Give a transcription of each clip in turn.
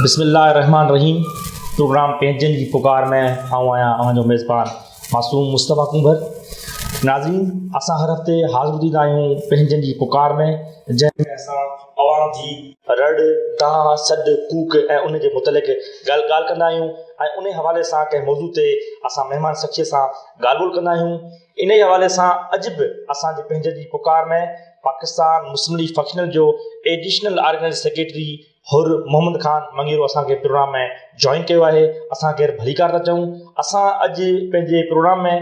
بسم الله الرحمٰن الرحيم پروگرام پنهنجن جي پڪار ۾ آئون آهيان اوهان جو ميزبان معصوم مصطفيٰ ڪنڀر ناظرين اسان هر هفتي حاضر ٿيندا آهيون پنهنجن جي پڪار ۾ جنهن ۾ اسان عوام جي رڙ دانهن سڏ ڪوڪ ۽ ان جي متعلق ڳالهه ڳالهه ڪندا آهيون ۽ ان حوالي سان ڪنهن موضوع تي اسان مهمان شخصيت سان ڳالهه ٻولهه ڪندا آهيون انهي حوالي سان اڄ به اسان جي پنهنجن جي پڪار ۾ پاڪستان مسلم ليگ فنڪشنل جو additional organizing secretary Hur Muhammad Khan Mangiro اسان کي پروگرام ۾ جوائن ڪيو آهي اسان کي ڀليڪار ٿا چئون اسان اڄ پنهنجي پروگرام ۾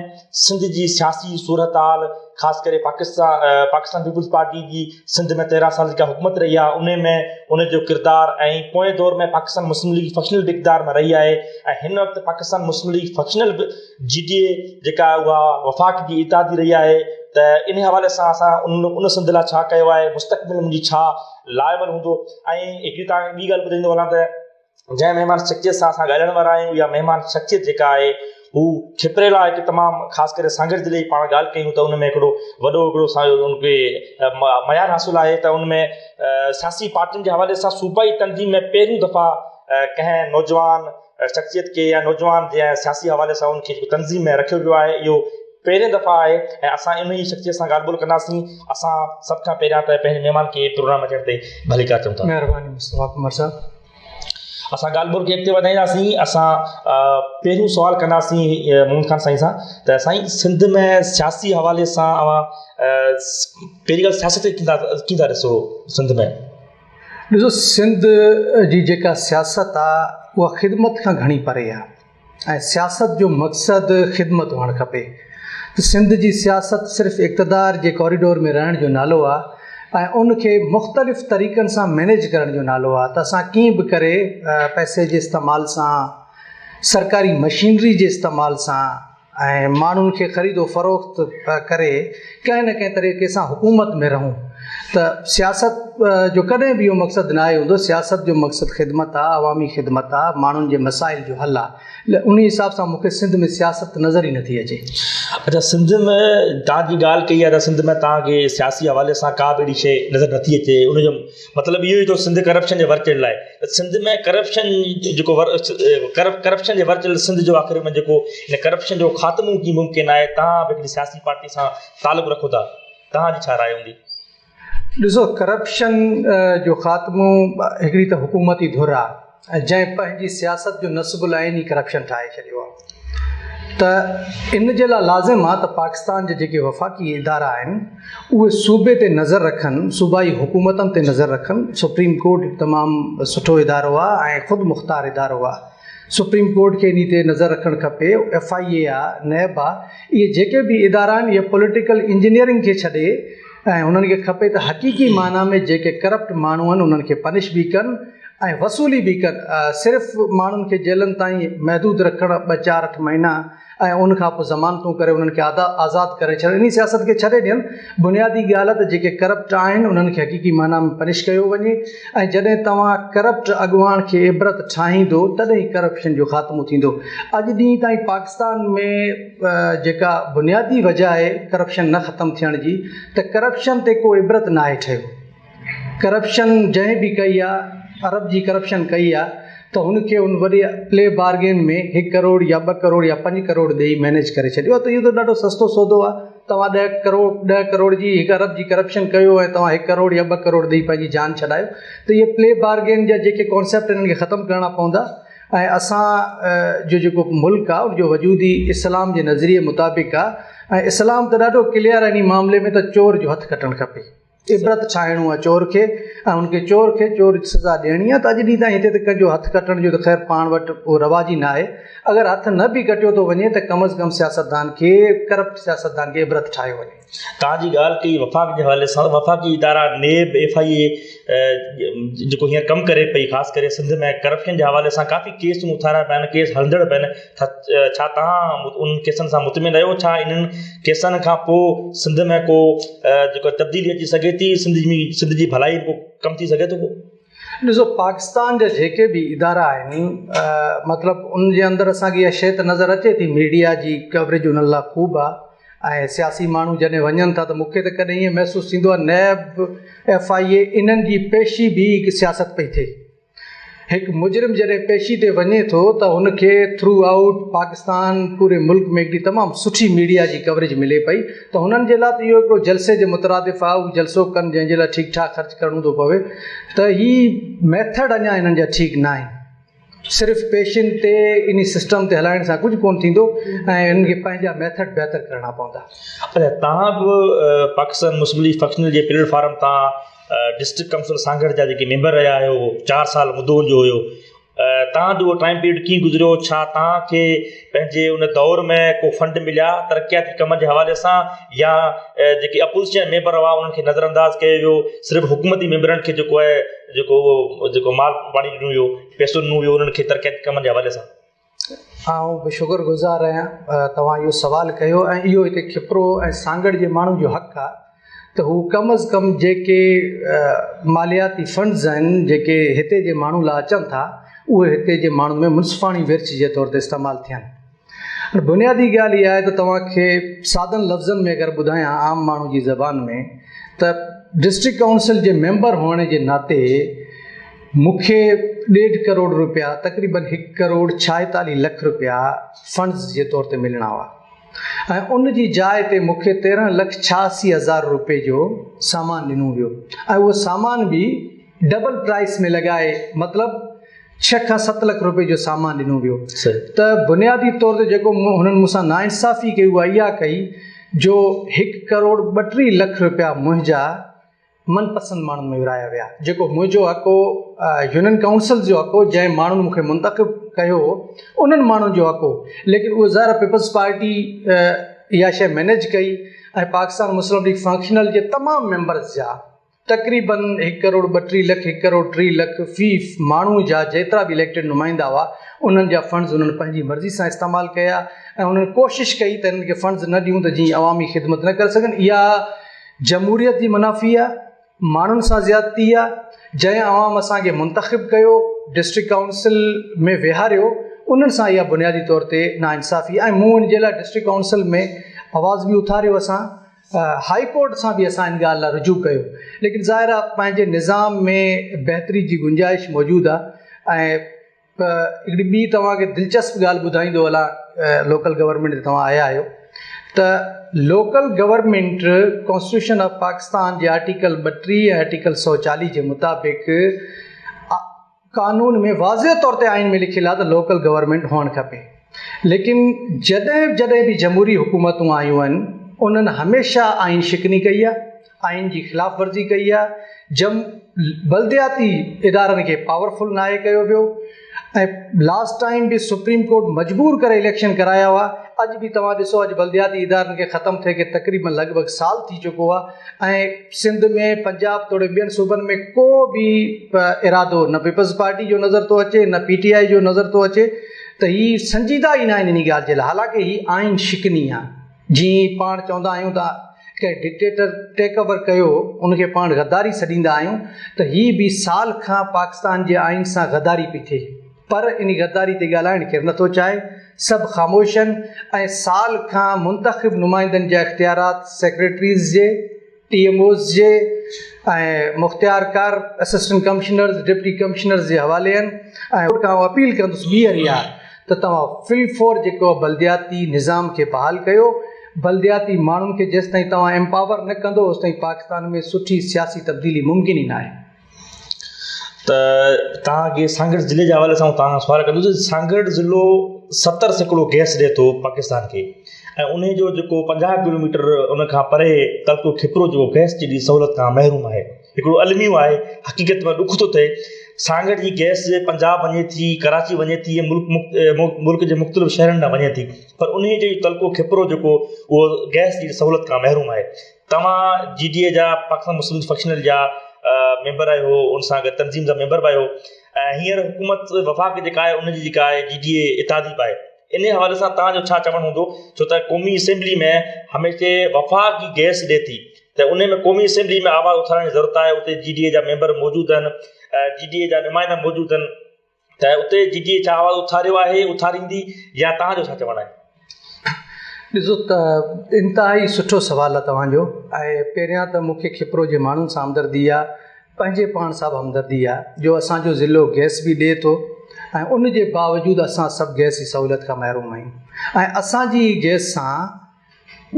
سنڌ جي سياسي صورتحال خاص ڪري پاڪستان پاڪستان پيپلز پارٽي جي سنڌ ۾ 13 سال جيڪا حڪومت رهي آهي ان ۾ ان جو ڪردار ۽ پوئين دور ۾ پاڪستان مسلم ليگ فنڪشنل به اقتدار ۾ رهي آهي ۽ هن وقت پاڪستان مسلم ليگ فنڪشنل به جي ڊي اي جيڪا اها وفاق جي اتحادي رهي آهي ته ان حوالي سان اسان ان ان سنڌ لاء ڇا ڪيو آهي مستقبل ۾ جي ڇا لاء عمل هوندو ۽ هڪڙي توهان کي ٻي ڳالهه ٻڌائيندو هلان ته جنهن مهمان شخصيت سان اسان ڳالهائڻ وارا آهيون اها مهمان شخصيت جيڪا آهي هو کپري لاء هڪ تمام خاص ڪري سانگهڙ ضلعي جي پاڻ ڳالهه ڪيون ته ان ۾ هڪڙو وڏو هڪڙو ان کي معيار حاصل آهي ته ان ۾ سياسي پارٽين جي حوالي سان صوبائي تنظيم ۾ پهريون دفعا ڪنهن نوجوان شخصيت کي يا نوجوان جي سياسي حوالي سان ان کي جيڪو تنظيم ۾ رکيو ويو آهي اهو پهرين دفعا آهي ۽ اسان ان ئي شخصيت سان ڳالهه ٻولهه ڪنداسين. اسان سڀ کان پهريان ته پنهنجي مهمان کي پروگرام اچڻ تي ڀليڪار چئون ٿا. مهرباني مصطفيٰ قمر صاحب. اسان ڳالهه ٻولهه کي اڳتي وڌائينداسين. اسان پهريون سوال ڪنداسين محمد خان سائين سان ته سائين سنڌ ۾ سياسي حوالي سان اوهان پهرين ڳالهه سياست کي ڪيئن ٿا ڏسو سنڌ ۾؟ ڏسو سنڌ جي جيڪا سياست آ اها خدمت کان گهڻي پري آ. ۽ سياست جو مقصد خدمت هئڻ کپي ته سنڌ جي سياست صرف اقتدار جي ڪاريڊور ۾ رهڻ جو نالو آ ۽ ان کي مختلف طريقن سان مينيج ڪرڻ جو نالو آ ته اسان ڪيئن به ڪري پئسي جي استعمال سان سرڪاري مشينري جي استعمال سان ۽ ماڻهن کي خريد و فروخت ڪري ڪنهن نه ڪنهن طريقي سان حڪومت ۾ رهون ته سياست جو ڪڏهن به اهو مقصد ناهي هوندو سياست جو مقصد خدمت آ عوامي خدمت آ ماڻهن جي مسائل جو حل آ انهي حساب سان مون کي سنڌ ۾ سياست نظر ئي نٿي اچي. اڇا سنڌ ۾ توهان جي ڳالهه ڪئي آهي ته سنڌ ۾ توهان کي سياسي حوالي سان ڪا به اهڙي شيء نظر نٿي اچي ان جو مطلب اهو ئي ٿيو سنڌ ڪرپشن جي ور چڙهيل آهي ته سنڌ ۾ ڪرپشن جيڪو ور ڪرپشن جي ور چڙهيل سنڌ جو آخر ۾ جيڪو ان ڪرپشن جو خاتمو ڪيئن ممڪن آهي توهان به هڪڙي سياسي پارٽي سان تعلق رکو ٿا توهان جي ڇا راء هوندي؟ ڏسو ڪرپشن جو خاتمو هڪڙي ته حڪومتي ڌر آ جنهن پنهنجي سياست جو نصب العين ئي ڪرپشن ٺاهي ڇڏيو آ ته ان جي لاء لازم آ ته پاڪستان جا جيڪي وفاقي ادارا آهن اهي صوبي تي نظر رکن صوبائي حڪومتن تي نظر رکن سپريم ڪورٽ تمام سٺو ادارو آ ۽ خود مختار ادارو آ سپريم ڪورٽ کي انهي تي نظر رکڻ کپي ايف I اي آ نيب آ اهي جيڪي به ادارا آهن اهي پوليٽيڪل انجنيئرنگ کي ڇڏي ۽ انهن کي کپي ته حقيقي معنيٰ ۾ جيڪي ڪرپٽ ماڻهو آهن انهن کي پنش به ڪن ۽ وصولي به ڪن صرف ماڻهن کي جيلن تائين محدود رکڻ ٻه چار اٺ مهينا ۽ ان کان پوء ضمانتون ڪري انهن کي آزاد ڪري ڇڏڻ انهي سياست کي ڇڏي ڏين بنيادي ڳالهه ته جيڪي ڪرپٽ آهن انهن کي حقيقي معنيٰ ۾ پنش ڪيو وڃي ۽ جڏهن توهان ڪرپٽ اڳواڻ کي عبرت ٺاهيندو تڏهن ئي ڪرپشن جو خاتمو ٿيندو اڄ ڏينهن تائين پاڪستان ۾ جيڪا بنيادي وجه آهي ڪرپشن نه ختم ٿيڻ جي ته ڪرپشن تي ڪو عبرت ناهي ٺهيو ڪرپشن جنهن به ڪئي آ عرب جي ڪرپشن ڪئي آ ته هن کي ان وڏي پلي بارگين ۾ هڪ ڪروڙ يا ٻه ڪروڙ يا پنج ڪروڙ ڏئي مينيج ڪري ڇڏيو آ ته اهو ته ڏاڍو سستو سودو آ توهان ڏهه ڪروڙ ڏهه ڪروڙ جي هڪ ارب جي ڪرپشن ڪيو ۽ توهان هڪ ڪروڙ يا ٻه ڪروڙ ڏئي پنهنجي جان ڇڏايو ته اهي پلي بارگين جا جيڪي ڪانسيپٽ انهن کي ختم ڪرڻا پوندا ۽ اسان جو جيڪو ملڪ آ ان جو وجود ئي اسلام جي نظريي مطابق آ ۽ اسلام ته ڏاڍو ڪليئر آ انهي معاملي ۾ ته چور جو هٿ ڪٽڻ کپي. عبرت ٺاهڻو آهي چور کي ۽ ان کي چور کي چور جي سزا ڏيڻي آهي ته اڄ ڏينهن تائين هتي ته ڪنهن جو هٿ ڪٽڻ جو ته خير پاڻ وٽ اهو رواج ئي نه آهي اگر هٿ نه به ڪٽيو ٿو وڃي ته ڪم از ڪم سياستدان کي ڪرپٽ سياستدان کي عبرت ٺاهيو وڃي. توهان جي ڳالهه ڪئي وفاق جي حوالي سان وفاقي ادارا نيب ايف I اي جيڪو هينئر ڪم ڪري پئي خاص ڪري سنڌ ۾ ڪرپشن جي حوالي سان ڪافي ڪيس اٿاريا پيا آهن ڪيس هلندڙ پيا آهن ڇا توهان انهن ڪيسن سان مطمئن آهيو ڇا انهن ڪيسن کان پوء سنڌ ۾ ڪو جيڪو تبديلي اچي سگهي ٿي سنڌ ۾ سنڌ جي ڀلائي ڪو ڪم ٿي سگهي ٿو ڪو؟ ڏسو پاڪستان جا جيڪي به ادارا آهن مطلب ان جي اندر اسان کي اها شيء ته نظر اچي ٿي ميڊيا جي ڪوريج انهن لاء خوب آهي ۽ سياسي ماڻهو جڏهن وڃن ٿا ته مون کي ته ڪڏهن ائين محسوس ٿيندو آهي نيب ايف I اي انهن جي پيشي به هڪ سياست پئي ٿئي. هڪ مجرم جڏهن پيشي تي وڃي ٿو ته هن کي ٿرو آئوٽ پاڪستان پوري ملڪ ۾ هڪڙي تمام سٺي ميڊيا جي ڪوريج ملي پئي ته هنن جي لاء ته اهو هڪڙو جلسي جي مترادف آهي، هو جلسو ڪن جنهن جي لاء ٺيڪ ٺاڪ خرچ ڪرڻو ٿو پوي ته هي ميٿڊ اڃا هنن جا ٺيڪ نه آهن. صرف پيشين تي انهي سسٽم تي هلائڻ سان ڪجهه ڪونه ٿيندو ۽ انهن کي پنهنجا ميٿڊ بهتر ڪرڻا پوندا. اچا توهان به پاڪستان مسلم ليگ فنڪشنل جي پليٽ فارم تان ڊسٽرڪٽ ڪائونسل سانگهڙ جا جيڪي ميمبر رهيا آهيو چار سال مدو جو هيو توهان جو اهو ٽائيم پيريڊ ڪيئن گذريو ڇا توهان کي پنهنجي ان دور ۾ ڪو فنڊ مليا ترقياتي ڪمن جي حوالي سان يا جيڪي اپوزيشن ميمبر هئا انهن کي نظر انداز ڪيو ويو صرف حڪومتي ميمبرن کي جيڪو آهي جيڪو اهو جيڪو مال پاڻي ڏنو ويو پئسو ڏنو ويو انهن کي ترقياتي ڪمن جي حوالي سان. آئون به شڪر گذار آهيان توهان اهو سوال ڪيو ۽ اهو هتي کپرو ۽ سانگهڙ جي ماڻهن جو حق آهي ته هو ڪم از ڪم جيڪي مالياتي فنڊز آهن جيڪي هتي جي ماڻهن لاء اچن ٿا اهي هتي جي ماڻهن ۾ منصفاڻي ورڇ جي طور تي استعمال ٿين. بنيادي ڳالهه اها آهي ته توهان کي سادن لفظن ۾ اگر ٻڌايان عام ماڻهو جي زبان ۾ ته ڊسٽرڪٽ ڪائونسل جي ميمبر هئڻ جي ناتي مون کي ڏيڍ ڪروڙ روپيا تقريبن هڪ ڪروڙ ڇائيتاليهه لک روپيا فنڊز جي طور تي ملڻا هئا ۽ ان جي جاء تي مون کي 13 لک 86 هزار روپئي جو سامان ڏنو ويو ۽ اهو سامان به ڊبل پرائس ۾ لڳائي مطلب ڇهه کان ست لک روپئي جو سامان ڏنو ويو ته بنيادي طور تي جيڪو هنن مون سان ناانصافي ڪئي اها اها ڪئي جو هڪ ڪروڙ 32 لک روپيا منهنجا من پسند ماڻهن ۾ ورهايا ويا جيڪو منهنجو حق هو يونين ڪائونسل جو حق هو جنهن ماڻهن مون کي منتخب ڪيو هو انهن ماڻهن جو حق هو ليڪن اهو ظاهر پيپلز پارٽي اها شيء مئنيج ڪئي ۽ پاڪستان مسلم ليگ فنڪشنل جي تمام ميمبرز جا تقريبن هڪ ڪروڙ 32 لک هڪ ڪروڙ 3 لک في ماڻهو جا جيترا به اليڪٽيڊ نمائندا هئا انهن جا فنڊز انهن پنهنجي مرضي سان استعمال ڪيا ۽ انهن ڪوشش ڪئي ته انهن کي فنڊز نه ڏيون ته جيئن عوامي خدمت نه ڪري سگهن. اها جمهوريت جي منافي آهي، ماڻهن سان زيادتي آهي، جنهن عوام اسان کي منتخب ڪيو، ڊسٽرڪٽ ڪائونسل ۾ ويهاريو انهن سان اها بنيادي طور تي ناانصافي آهي ۽ مون ان جي لاء ڊسٽرڪٽ ڪائونسل ۾ آواز به اٿاريو اسان هائي ڪورٽ سان به اسان ان ڳالهه لاء رجوع ڪيو ليڪن ظاهر آهي پنهنجي نظام ۾ بهتري جي گنجائش موجود آهي ۽ هڪڙي ٻي توهان کي دلچسپ ڳالهه ٻڌائيندو هلان لوڪل گورنمينٽ تي توهان آيا آهيو ته local government constitution of Pakistan جي آرٽيڪل 32 ۽ آرٽيڪل 140 جي مطابق قانون ۾ واضح طور تي آئين ۾ لکيل آهي ته لوڪل گورنمينٽ هئڻ کپي ليڪن جڏهن جڏهن به جمهوري حڪومتون آيون آهن انهن هميشه آئين شڪني ڪئي آهي آئين جي خلاف ورزي ڪئي آهي جم بلدياتي ادارن کي پاورفل ناهي ڪيو ويو ۽ لاسٽ ٽائيم به سپريم ڪورٽ مجبور ڪري اليڪشن ڪرايا هئا اڄ به توهان ڏسو اڄ بلدياتي ادارن کي ختم ٿئي کي تقريبن لڳ ڀڳ سال ٿي چڪو آهي ۽ سنڌ ۾ پنجاب توڙي ٻين صوبن ۾ ڪو به ارادو نه پيپلز پارٽي جو نظر ٿو اچي نه پي ٽي آء جو نظر ٿو اچي ته هي سنجيده ئي ناهن انهي ڳالهه جي لاء حالانڪه هي آئين شڪني آهي جيئن پاڻ چوندا آهيون ته ڪنهن ڊڪٽيٽر ٽيڪ اوور ڪيو ان کي پاڻ غداري سڏيندا آهيون ته هي به سال کان پاڪستان جي آئين سان غداري پئي ٿئي. پر انهي غداري تي ڳالهائڻ ڪير نٿو چاهي، سڀ خاموش آهن ۽ سال کان منتخب نمائندن جا اختيارات سيڪريٽريز جي، ٽي ايم اوز جي ۽ مختيارڪار، اسسٽنٽ ڪمشنرز، ڊپٽي ڪمشنرز جي حوالي آهن ۽ کان آئون اپيل ڪندس ٻيهر اها ته توهان في الفور جيڪو بلدياتي نظام کي بحال ڪيو، بلدياتي ماڻهن کي جيستائين توهان ايمپاور نه ڪندو اوستائين پاڪستان ۾ سٺي سياسي تبديلي ممڪن ئي ناهي. ته توهان کي سانگهڙ ضلعي جي حوالي سان توهان کان سوال ڪندس ته سانگهڙ ضلعو 70% گئس ڏئي ٿو پاڪستان کي ۽ ان جو جيڪو 50 ڪلوميٽر ان کان پري تعلقو کپرو جيڪو گئس جي سهولت کان محروم آهي هڪڙو الميو آهي حقيقت ۾ ڏک ٿو ٿئي سانگهڙ جي گئس پنجاب وڃي ٿي ڪراچي وڃي ٿي ملڪ ملڪ جي مختلف شهرن ڏانهن وڃي ٿي پر ان جو تعلقو کپرو جيڪو اهو گئس جي سهولت کان محروم آهي توهان جي ڊي اي جا پاڪستان مسلم فنڪشنل جا ميمبر آهيو ان سان گڏ تنظيم جا ميمبر به آهيو ۽ هينئر حڪومت وفاق جيڪا آهي ان جي جيڪا آهي جي ڊي اي اتحادي به آهي ان حوالي سان توهان جو ڇا چوڻ هوندو ڇو ته قومي اسيمبلي ۾ هميشه وفاق جي گئس ڏي ٿي ته ان ۾ قومي اسيمبلي ۾ آواز اٿارڻ جي ضرورت آهي اتي جي ڊي اي جا ميمبر موجود آهن جي ڊي اي جا نمائندا موجود آهن ته اتي جي ڊي اي ڇا آواز اٿاريو آهي، اٿاريندي يا توهان جو ڇا چوڻ آهي؟ ڏسو ته انتهائي سٺو سوال آهي توهان جو ۽ پهريان ته مون کي کپرو جي ماڻهن سان همدردي آهي. پنهنجي پاڻ سان به همدردي آهي جو اسان جو ضلعو گئس به ڏئي ٿو ۽ ان جي باوجود اسان سڀ گئس جي سهولت کان محروم آهيون ۽ اسان جي گئس سان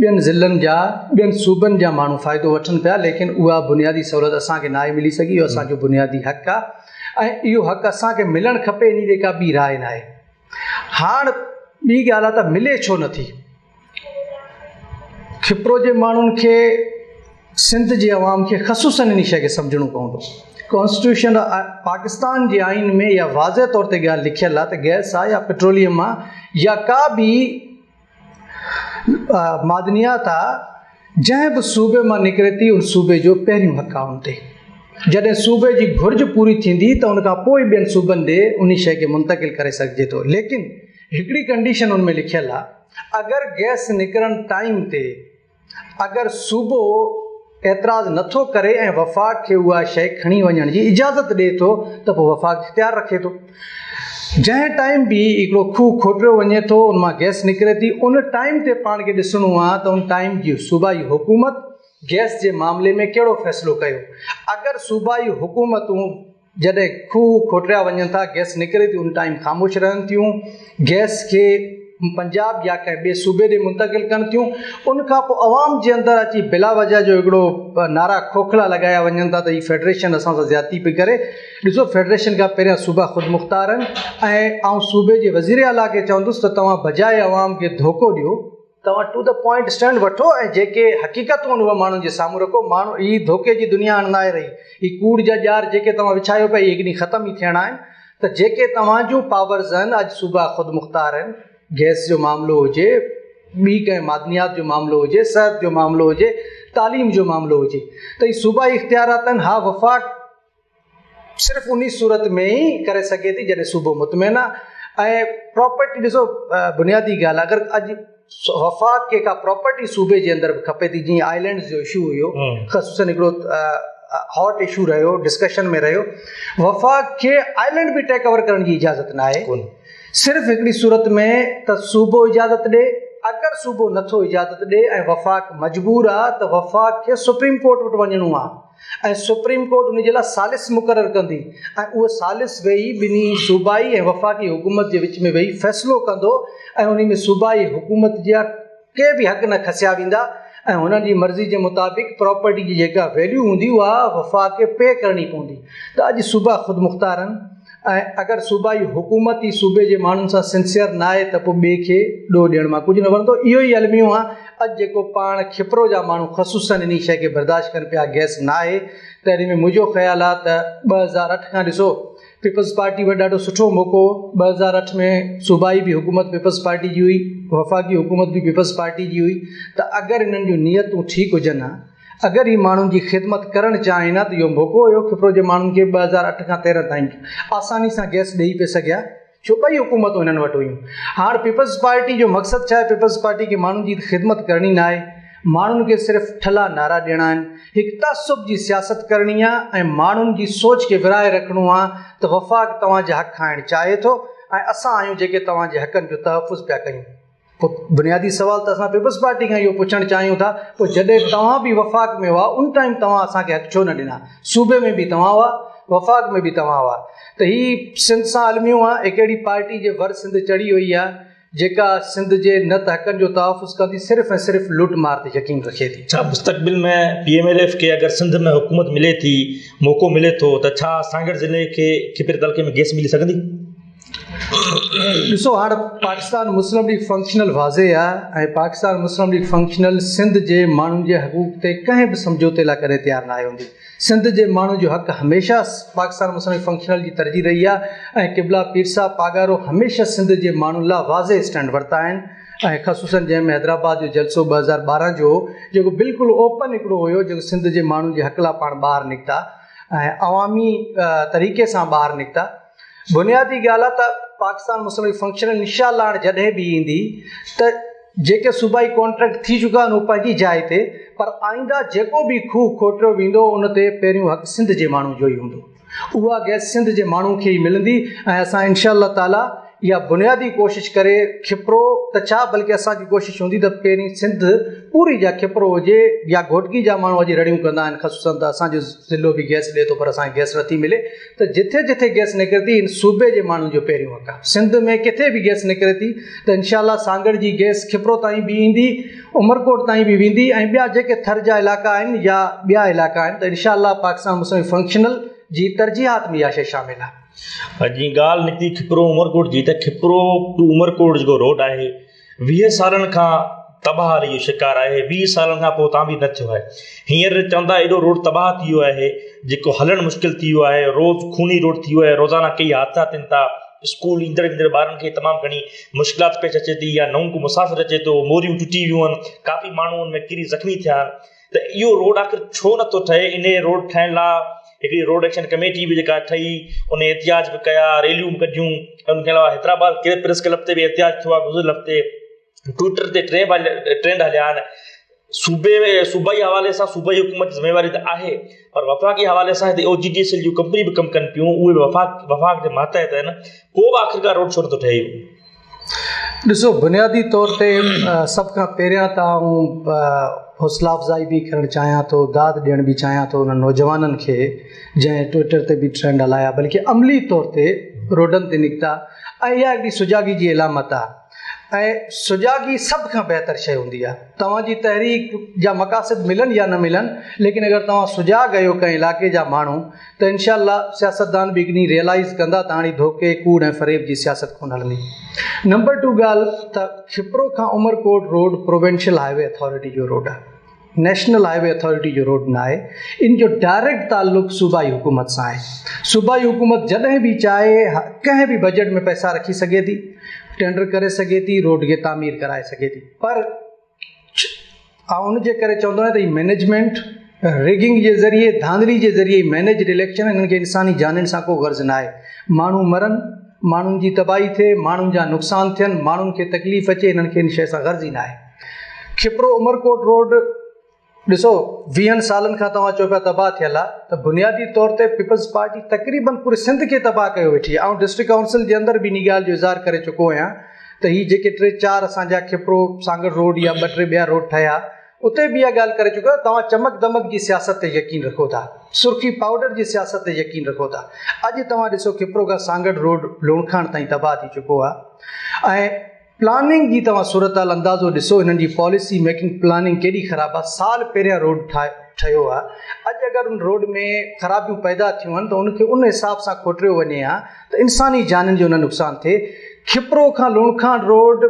ٻين ضلعن جا ٻين صوبن جا ماڻهو فائدو وٺن پيا ليڪن اها بنيادي سهولت اسان کي ناهي ملي سگهي اهو اسان جو بنيادي حق آهي ۽ اهو حق اسان کي ملڻ کپي ان جي ڪا ٻي راء ناهي هاڻ ٻي ڳالهه آهي ته ملي ڇو نٿي کپرو جي ماڻهن کي سنڌ جي عوام کي خصوصن ان شيء کي سمجهڻو پوندو ڪانسٽيٽيوشن پاڪستان جي آئين ۾ اها واضح طور تي ڳالهه لکيل آهي ته گئس آهي يا پيٽروليم آهي يا ڪا به معدنيات آ جنهن به صوبي مان نڪري ٿي ان صوبي جو پهريون حق آ ان تي جڏهن صوبي جي گهرج پوري ٿيندي ته ان کان پوء ٻين صوبن ڏي انهي شيء کي منتقل ڪري سگهجي ٿو ليڪن هڪڙي ڪنڊيشن ان ۾ لکيل آ اگر گئس نڪرڻ ٽائيم تي اگر صوبو اعتراض نه ٿو ڪري ۽ وفاق کي اها شيء کڻي وڃڻ جي اجازت ڏئي ٿو ته پوء وفاق اختيار رکي ٿو. جنهن ٽائيم به هڪڙو کوهه کوٽيو وڃي ٿو ان مان گئس نڪري ٿي ان ٽائيم تي پاڻ کي ڏسڻو آهي ته ان ٽائيم جي صوبائي حڪومت گئس جي معاملي ۾ ڪهڙو فيصلو ڪيو. اگر صوبائي حڪومتون جڏهن کوهه کوٽريا وڃن ٿا، گئس نڪري ٿي ان ٽائيم خاموش رهن ٿيون، گئس کي پنجاب يا ڪنهن ٻئي صوبي ڏي منتقل ڪن ٿيون، ان کان پوء عوام جي اندر اچي بلا وجه جو هڪڙو نعرا کوکلا لڳايا وڃن ٿا ته هي فيڊريشن اسان سان زيادتي پئي ڪري، ڏسو فيڊريشن کان پهريان صوبا خودمختار آهن ۽ آئون صوبي جي وزير اعليٰ کي چوندس ته توهان بجاء عوام کي ڌوڪو ڏيو، توهان ٽو the point stand وٺو ۽ جيڪي حقيقتون آهن اهي ماڻهن جي سامهون رکو، ماڻهو هي ڌوڪي جي دنيا هاڻ ناهي رهي، هي ڪوڙ جا ڄار جيڪي توهان وڇايو پيا اهي هڪ ڏينهن ختم ئي ٿيڻا آهن ته جيڪي توهان جون پاورز آهن اڄ صوبا خودمختار آهن، گئس جو معاملو هجي، ٻي ڪنهن معدنيات جو معاملو هجي، صحت جو معاملو هجي، تعليم جو معاملو هجي ته هي صوبائي اختيارات آهن، ها وفاق صرف انهي صورت ۾ ئي ڪري سگهي ٿي جڏهن صوبو مطمئن آهي ۽ پراپرٽي ڏسو بنيادي ڳالهه اگر اڄ وفاق کي ڪا پراپرٽي صوبي جي اندر به کپي ٿي جيئن آئلينڊز جو اشو هيو خصوصن هڪڙو هاٽ اشو رهيو ڊسڪشن ۾ رهيو وفاق کي آئلينڊ به ٽيڪ اوور ڪرڻ جي اجازت نه آهي صرف هڪڙي صورت ۾ ته صوبو اجازت ڏي اگر صوبو نٿو اجازت ڏي ۽ وفاق مجبور آ ته وفاق کي سپريم ڪورٽ وٽ وڃڻو آ ۽ سپريم ڪورٽ ان جي لاء ثالث مقرر ڪندي ۽ اهو ثالث ويهي ٻنهي صوبائي ۽ وفاقي حڪومت جي وچ ۾ ويهي فيصلو ڪندو ۽ انهي ۾ صوبائي حڪومت جا ڪي به حق نه کسيا ويندا ۽ هنن جي مرضي جي مطابق پراپرٽي جي جيڪا ويليو هوندي اها وفاق کي پي ڪرڻي پوندي ته اڄ صوبا خودمختار آهن ۽ اگر صوبائي حڪومت ئي صوبي جي ماڻهن سان سنسيئر ناهي ته پوء ٻئي کي ڏوهه ڏيڻ مان ڪجهه نه ورندو. اهو ئي الميو آهي اڄ جيڪو پاڻ کپرو جا ماڻهو خصوصن انهي شيء کي برداشت ڪن پيا گئس ناهي ته انهي ۾ منهنجو خيال آهي ته 2008 کان ڏسو پيپلز پارٽي وٽ ڏاڍو سٺو موقعو هو 2008 ۾ صوبائي به حڪومت پيپلز پارٽي جي هئي وفاقي حڪومت به پيپلز پارٽي جي هئي ته اگر انهن جون نيتون ٺيڪ هجن ها اگر هي ماڻهن جي خدمت ڪرڻ چاهين ها ته اهو موقعو هيو کپرو جي ماڻهن کي 2008 کان 13 تائين آساني سان گئس ڏئي پئي سگهيا ڇو ٻئي حڪومتون هنن وٽ هيون هاڻ پيپلز پارٽي جو مقصد ڇا آهي پيپلز پارٽي کي ماڻهن جي خدمت ڪرڻي ناهي ماڻهن کي صرف ٺلها نعرا ڏيڻا آهن هڪ تعصب جي سياست ڪرڻي آهي ۽ ماڻهن جي سوچ کي ورهائي رکڻو آهي ته وفاق توهان جا حق کائڻ چاهي ٿو ۽ اسان آهيون جيڪي توهان جي حقن جو تحفظ پيا ڪيون. پوء بنيادي سوال ته اسان پيپلز پارٽي کان اهو پڇڻ چاهيون ٿا پوء جڏهن توهان به وفاق ۾ هئا ان ٽائيم توهان اسان کي حق ڇو نه ڏنا صوبي ۾ به توهان هئا وفاق ۾ به توهان هئا ته هي سنڌ سان الميو آهي هڪ اهڙي پارٽي جي ور سنڌ چڙهي وئي آهي جيڪا سنڌ جي نه ته حقن جو تحفظ ڪندي صرف ۽ صرف لوٽ مار تي يقين رکي ٿي. ڇا مستقبل ۾ پي ايم ايل ايف کي اگر سنڌ ۾ حڪومت ملي ٿي موقعو ملي ٿو ته ڇا سانگهڙ ضلعي کي کپري تعلقي ۾ گئس ملي سگهندي؟ ڏسو هاڻ پاڪستان مسلم ليگ فنڪشنل واضح آهي ۽ پاڪستان مسلم ليگ فنڪشنل سنڌ جي ماڻهن جي حقوق تي ڪنهن به سمجهوتي لاء ڪڏهن تيار ناهي هوندي سنڌ جي ماڻهن جو حق هميشه پاڪستان مسلم ليگ فنڪشنل جي ترجيح رهي آهي ۽ قبلا پير صاحب پاڳارو هميشه سنڌ جي ماڻهن لاء واضح اسٽينڊ ورتا آهن ۽ خصوصن جنهن ۾ حيدرآباد جو جلسو 2012 جو هو جيڪو بلڪل اوپن هڪڙو هيو جيڪو سنڌ جي ماڻهن جي حق لاء پاڻ ٻاهر نڪتا ۽ عوامي طريقي سان ٻاهر نڪتا بنيادي ڳالهه آ ته پاڪستان مسلم ليگ فنڪشنل انشاء الله هاڻ جڏهن به ايندي ته جيڪي صوبائي ڪانٽريڪٽ ٿي چڪا آهن اهي پنهنجي جاء تي پر آئنده جيڪو به کوهه کوٽيو ويندو ان تي پهريون حق سنڌ جي ماڻهو جو ئي هوندو اها گئس سنڌ جي ماڻهو کي ئي ملندي ۽ اسان انشاء الله تعالي اها بنيادي ڪوشش ڪري کپرو ته ڇا بلڪه اسان جي ڪوشش هوندي ته پهرين سنڌ پوري جا کپرو هجي يا گهوٽڪي جا ماڻهو اڄ رڙيون ڪندا آهن خصوصن ته اسان جو ضلعو به گئس ڏي ٿو پر اسان کي گئس نٿي ملي ته جٿي جٿي گئس نڪري ٿي ان صوبي جي ماڻهن جو پهريون حق آهي سنڌ ۾ ڪٿي به گئس نڪري ٿي ته انشاء الله سانگهڙ جي گئس کپرو تائين به ايندي عمرڪوٽ تائين به ويندي ۽ ٻيا جيڪي ٿر جا علائقا آهن يا ٻيا علائقا آهن ته انشاء الله پاڪستان مسلم فنڪشنل جي ترجيحات ۾ اها شيء شامل آهي. جي ڳالهه نڪتي کپرو عمرڪوٽ جي ته کپرو ٽو عمرڪوٽ جيڪو روڊ آهي 20 سالن کان تباهه حالي جو شڪار آهي 20 سالن کان پوء تعمير نه ٿيو آهي هينئر چوندا ايڏو روڊ تباهه ٿي ويو آهي جيڪو هلڻ مشڪل ٿي ويو آهي روز خوني روڊ ٿي ويو آهي روزانه ڪيئي حادثا ٿين ٿا اسڪول ايندڙ ويندڙ ٻارن کي تمام گهڻي مشڪلات پيش اچي ٿي يا نئون ڪو مسافر اچي ٿو موريون ٽٽي ويون آهن ڪافي ماڻهو ان ۾ ڪري زخمي ٿيا آهن ته اهو روڊ آخر ڇو نٿو ٺهي انهي روڊ ٺاهڻ لاء هڪڙي روڊ ايڪشن ڪميٽي به جيڪا ٺهي ان احتجاج به ڪيا ريليون به ڪڍيون ان کان علاوه حيدرآباد پريس ڪلب تي به احتجاج ٿيو آهي گذريل هفتي ٽوئٽر تي ٽرينڊ هليا آهن صوبي ۾ صوبائي حوالي سان صوبائي حڪومت جي ذميواري ته آهي پر وفاقي حوالي سان هتي او جي ڊي سيل جون ڪمپنيون به ڪم ڪن پيون اهي به وفاق وفاق جي ماتحت آهن پوء به آخرڪار روڊ ڇو نٿو ٺهي. ڏسو بنيادي طور تي سڀ کان پهريان ته آئون حوصلا افزائي به ڪرڻ چاهيان ٿو داد ڏيڻ به چاهيان ٿو انهن نوجوانن کي جنهن ٽوئٽر تي به ٽرينڊ هلايا بلڪه عملي طور تي روڊن تي نڪتا ۽ اها هڪڙي سجاڳي جي علامت آهي ۽ سجاڳي سڀ کان بهتر شيء هوندي آهي توهان جي تحريڪ جا مقاصد ملن يا نه ملن ليڪن اگر توهان سجاڳ آهيو ڪنهن علائقي جا ماڻهو ته انشاء الله سياستدان به هڪ ڏينهن ريئلائيز ڪندا ته هاڻي ڌوڪي، ڪوڙ ۽ فريب جي سياست ڪونه هلندي. نمبر ٽو ڳالهه ته کپرو کان Umerkot road provincial highway authority جو روڊ آهي. نيشنل هاء وي اٿارٽي جو روڊ نه آهي. ان جو ڊائريڪٽ تعلق صوبائي حڪومت سان آهي. صوبائي حڪومت جڏهن به چاهي ڪنهن به بجيٽ ۾ پئسا رکي سگهي ٿي، ٽينڊر ڪري سگهي ٿي، روڊ کي تعمير ڪرائي سگهي ٿي پر آئون ان جي ڪري چوندو آهيان ته هي مئنيجمينٽ ريگنگ جي ذريعي ڌانڌلي جي ذريعي مئنيجڊ اليڪشن هنن کي انساني جانين سان ڪو غرض نه آهي ماڻهو مرن ماڻهن جي تباهي ٿئي ماڻهن جا نقصان ٿين ماڻهن کي تڪليف اچي هنن کي ان شيء سان غرض ئي نه آهي کپرو عمرڪوٽ روڊ ڏسو ويهن سالن کان توهان چئو پيا تباهه ٿيل آهي ته بنيادي طور تي پيپلز پارٽي تقريبن پوري سنڌ کي تباهه ڪيو ويٺي آهي آئون ڊسٽرڪٽ ڪائونسل جي اندر به ان ڳالهه جو اظهار ڪري چڪو آهيان ته هي جيڪي ٽي چار اسان جا کپرو سانگهڙ روڊ يا ٻه ٽي ٻيا روڊ ٺهيا اتي به اها ڳالهه ڪري چڪو آهيان توهان چمڪ دمڪ جي سياست تي يقين رکو ٿا سرخي پائوڊر جي سياست تي يقين رکو ٿا اڄ توهان ڏسو کپرو کان سانگهڙ روڊ لوڻکاڻ تائين تباهه ٿي چڪو آهي ۽ پلاننگ جي توهان صورتحال اندازو ڏسو هنن جي پاليسي ميڪنگ پلاننگ ڪيڏي خراب آهي سال پهريان روڊ ٺهيو آهي اڄ اگر ان روڊ ۾ خرابيون پيدا ٿيون آهن ته ان کي ان حساب سان کوٽريو وڃي ها ته انساني جانين جو نه نقصان ٿئي. کپرو کان لوڻکاڻ روڊ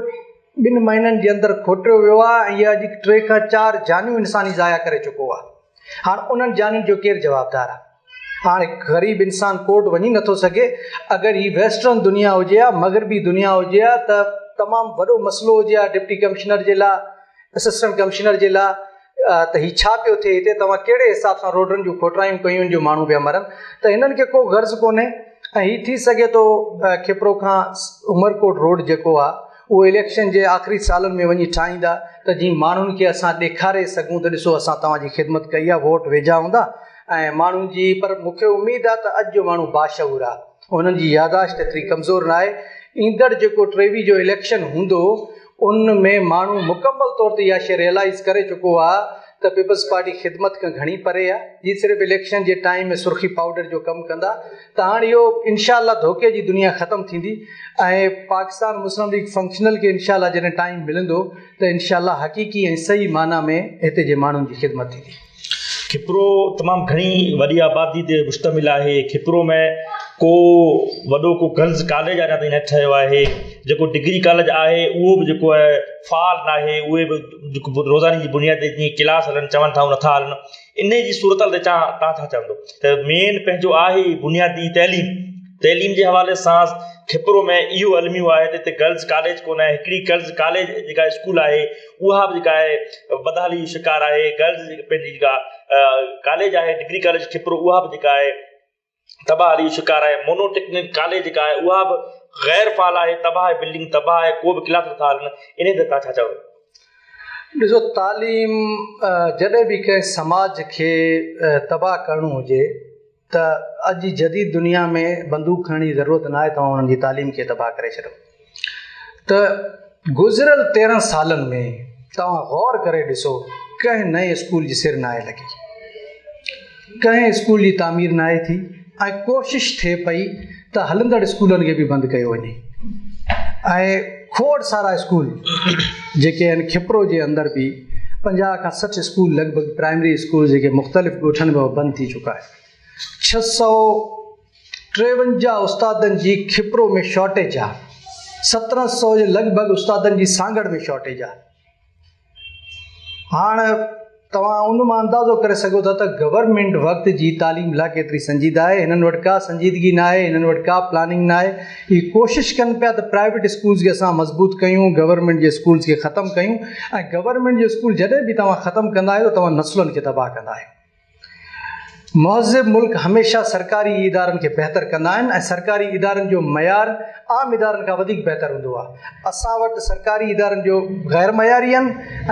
ٻن مهينن جي اندر کوٽيو ويو آهي ۽ اهي اڄ ٽي کان چار جانيون انساني ضايع ڪري چڪو آهي. هاڻ انهن جانين جو ڪير جوابدار آهي؟ هاڻ هڪ غريب انسان ڪورٽ وڃي نٿو سگهي. اگر هي ويسٽرن دنيا هجي ها، مغربي دنيا هجي ها ته تمام وڏو مسئلو هجي ها ڊپٽي ڪمشنر جي لاء، اسسٽنٽ ڪمشنر جي لاء ته هي ڇا پيو ٿئي هتي توهان ڪهڙي حساب سان روڊن جون کوٽرايون ڪيون آهن جو ماڻهو پيا مرن ته هنن کي ڪو غرض ڪونهي ۽ هي ٿي سگهي ٿو کپرو کان عمرڪوٽ روڊ جيڪو آهي اهو اليڪشن جي آخري سالن ۾ وڃي ٺاهيندا ته جيئن ماڻهن کي اسان ڏيکاري سگهون ته ڏسو اسان توهان جي خدمت ڪئي آهي ووٽ ويجها هوندا ۽ ماڻهن جي پر مون کي اميد آهي ته اڄ جو ماڻهو باشعور آهي انهن جي ياداشت ايتري ڪمزور ناهي ايندڙ جيڪو 23 جو اليڪشن هوندو ان ۾ ماڻهو مڪمل طور تي اها شيء ريئلائيز ڪري چڪو آهي ته پيپلز پارٽي خدمت کان گهڻي پري آهي جي صرف اليڪشن جي ٽائيم ۾ سرخي پائوڊر جو ڪم ڪندا ته هاڻ اهو انشاء الله ڌوڪي جي دنيا ختم ٿيندي ۽ پاڪستان مسلم ليگ فنڪشنل کي انشاء الله جڏهن ٽائيم ملندو ته انشاء الله حقيقي ۽ صحيح معنيٰ ۾ هتي جي ماڻهن جي خدمت ٿيندي. کپرو تمام گهڻي وڏي آبادي تي مشتمل آهي کپرو ۾ ڪو وڏو ڪو گرلز ڪاليج اڃا تائين نه ٺهيو آهي جيڪو ڊگري ڪاليج آهي اهو به جيڪو آهي فعال ناهي اهي به جيڪو روزاني جي بنياد تي جيئن ڪلاس هلن چون ٿا نٿا هلن ان جي صورت حال تي تان ڇا چوندو ته مين پنهنجو آهي بنيادي تعليم تعليم جي حوالي سان کپرو ۾ اهو الميو آهي ته هتي گرلز ڪاليج ڪونه آهي هڪڙي گرلز ڪاليج جيڪا اسڪول آهي اها به جيڪا آهي بدحالي جو شڪار آهي گرلز پنهنجي جيڪا ڪاليج آهي ڊگري ڪاليج کپرو اها به جيڪا آهي تباهه حالي جو شڪار آهي مونو ٽيڪنڪ ڪاليج جيڪا آهي اها به غير فعال آهي تباهه آهي بلڊنگ تباهه آهي ڪو به ڪلاس نٿا هلن انهي تي تان ڇا چوندو؟ ڏسو تعليم جڏهن به ڪنهن سماج کي تباهه ڪرڻو هجي. ته اڄ جي جديد دنيا ۾ بندوق کڻڻ جي ضرورت ناهي توهان انهن جي تعليم کي تباهه ڪري ڇڏيو ته گذريل 13 سالن ۾ توهان غور ڪري ڏسو ڪنهن نئين اسڪول جي سر ناهي لڳي، ڪنهن اسڪول جي تعمير ناهي ٿي ۽ ڪوشش ٿئي پئي ته هلندڙ اسڪولن کي به بند ڪيو وڃي ۽ کوڙ سارا اسڪول جيڪي آهن کپرو جي اندر به 50 کان 60 اسڪول لڳ ڀڳ پرائمري اسڪول جيڪي مختلف ڳوٺن ۾ بند ٿي چڪا آهن. 653 استادن جي کپرو ۾ شارٽيج آهي، 1700 جي لڳ ڀڳ استادن جي سانگهڙ ۾ شارٽيج آهي. هاڻ توهان ان مان اندازو ڪري سگهو ٿا ته گورنمينٽ وقت جي تعليم لاء ڪيتري سنجيده آهي. هنن وٽ ڪا سنجيدگي ناهي، هنن وٽ ڪا پلاننگ ناهي. هي ڪوشش ڪن پيا ته پرائيويٽ اسڪولز کي اسان مضبوط ڪيون، گورنمينٽ جي اسڪولز کي ختم ڪيون ۽ گورنمينٽ جو اسڪول جڏهن به توهان ختم ڪندا آهيو ته توهان نسلن کي تباهه ڪندا آهيو. مهذب ملڪ هميشه سرڪاري ادارن کي بهتر ڪندا آهن ۽ سرڪاري ادارن جو معيار عام ادارن کان وڌيڪ بهتر هوندو آهي. اسان وٽ سرڪاري ادارن جو غير معياري آهن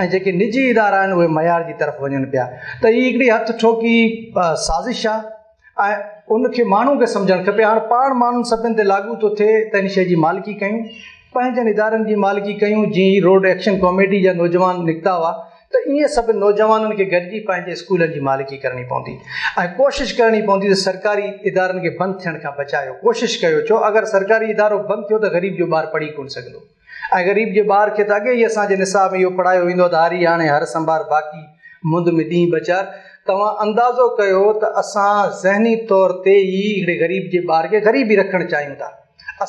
۽ جيڪي نجي ادارا آهن اهي معيار جي طرف وڃن پيا ته هي هڪڙي هٿ ٺوڪي سازش آهي ۽ ان کي ماڻهو کي سمجهڻ کپي. هاڻ پاڻ ماڻهن سڀن تي لاڳو ٿو ٿئي ته ان شيء جي مالڪي ڪيون، پنهنجن ادارن جي مالڪي ڪيون. جيئن هي روڊ ايڪشن ڪاميٽي جا نوجوان نڪتا هئا ته ائين سڀ نوجوانن کي گڏجي پنهنجي اسڪولن جي مالڪي ڪرڻي پوندي ۽ ڪوشش ڪرڻي پوندي ته سرڪاري ادارن کي بند ٿيڻ کان بچايو ڪوشش ڪيو ڇو اگر سرڪاري ادارو بند ٿيو ته غريب جو ٻار پڙهي ڪونه سگهندو ۽ غريب جي ٻار کي ته اڳي ئي اسان جي نصاب ۾ اهو پڙهايو ويندو ته هاري هاڻي هر سنڀار باقي مند ۾ ڏينهن ٻه چار توهان اندازو ڪيو ته اسان ذهني طور تي ئي هڪڙي غريب جي ٻار کي غريب ئي رکڻ چاهيون ٿا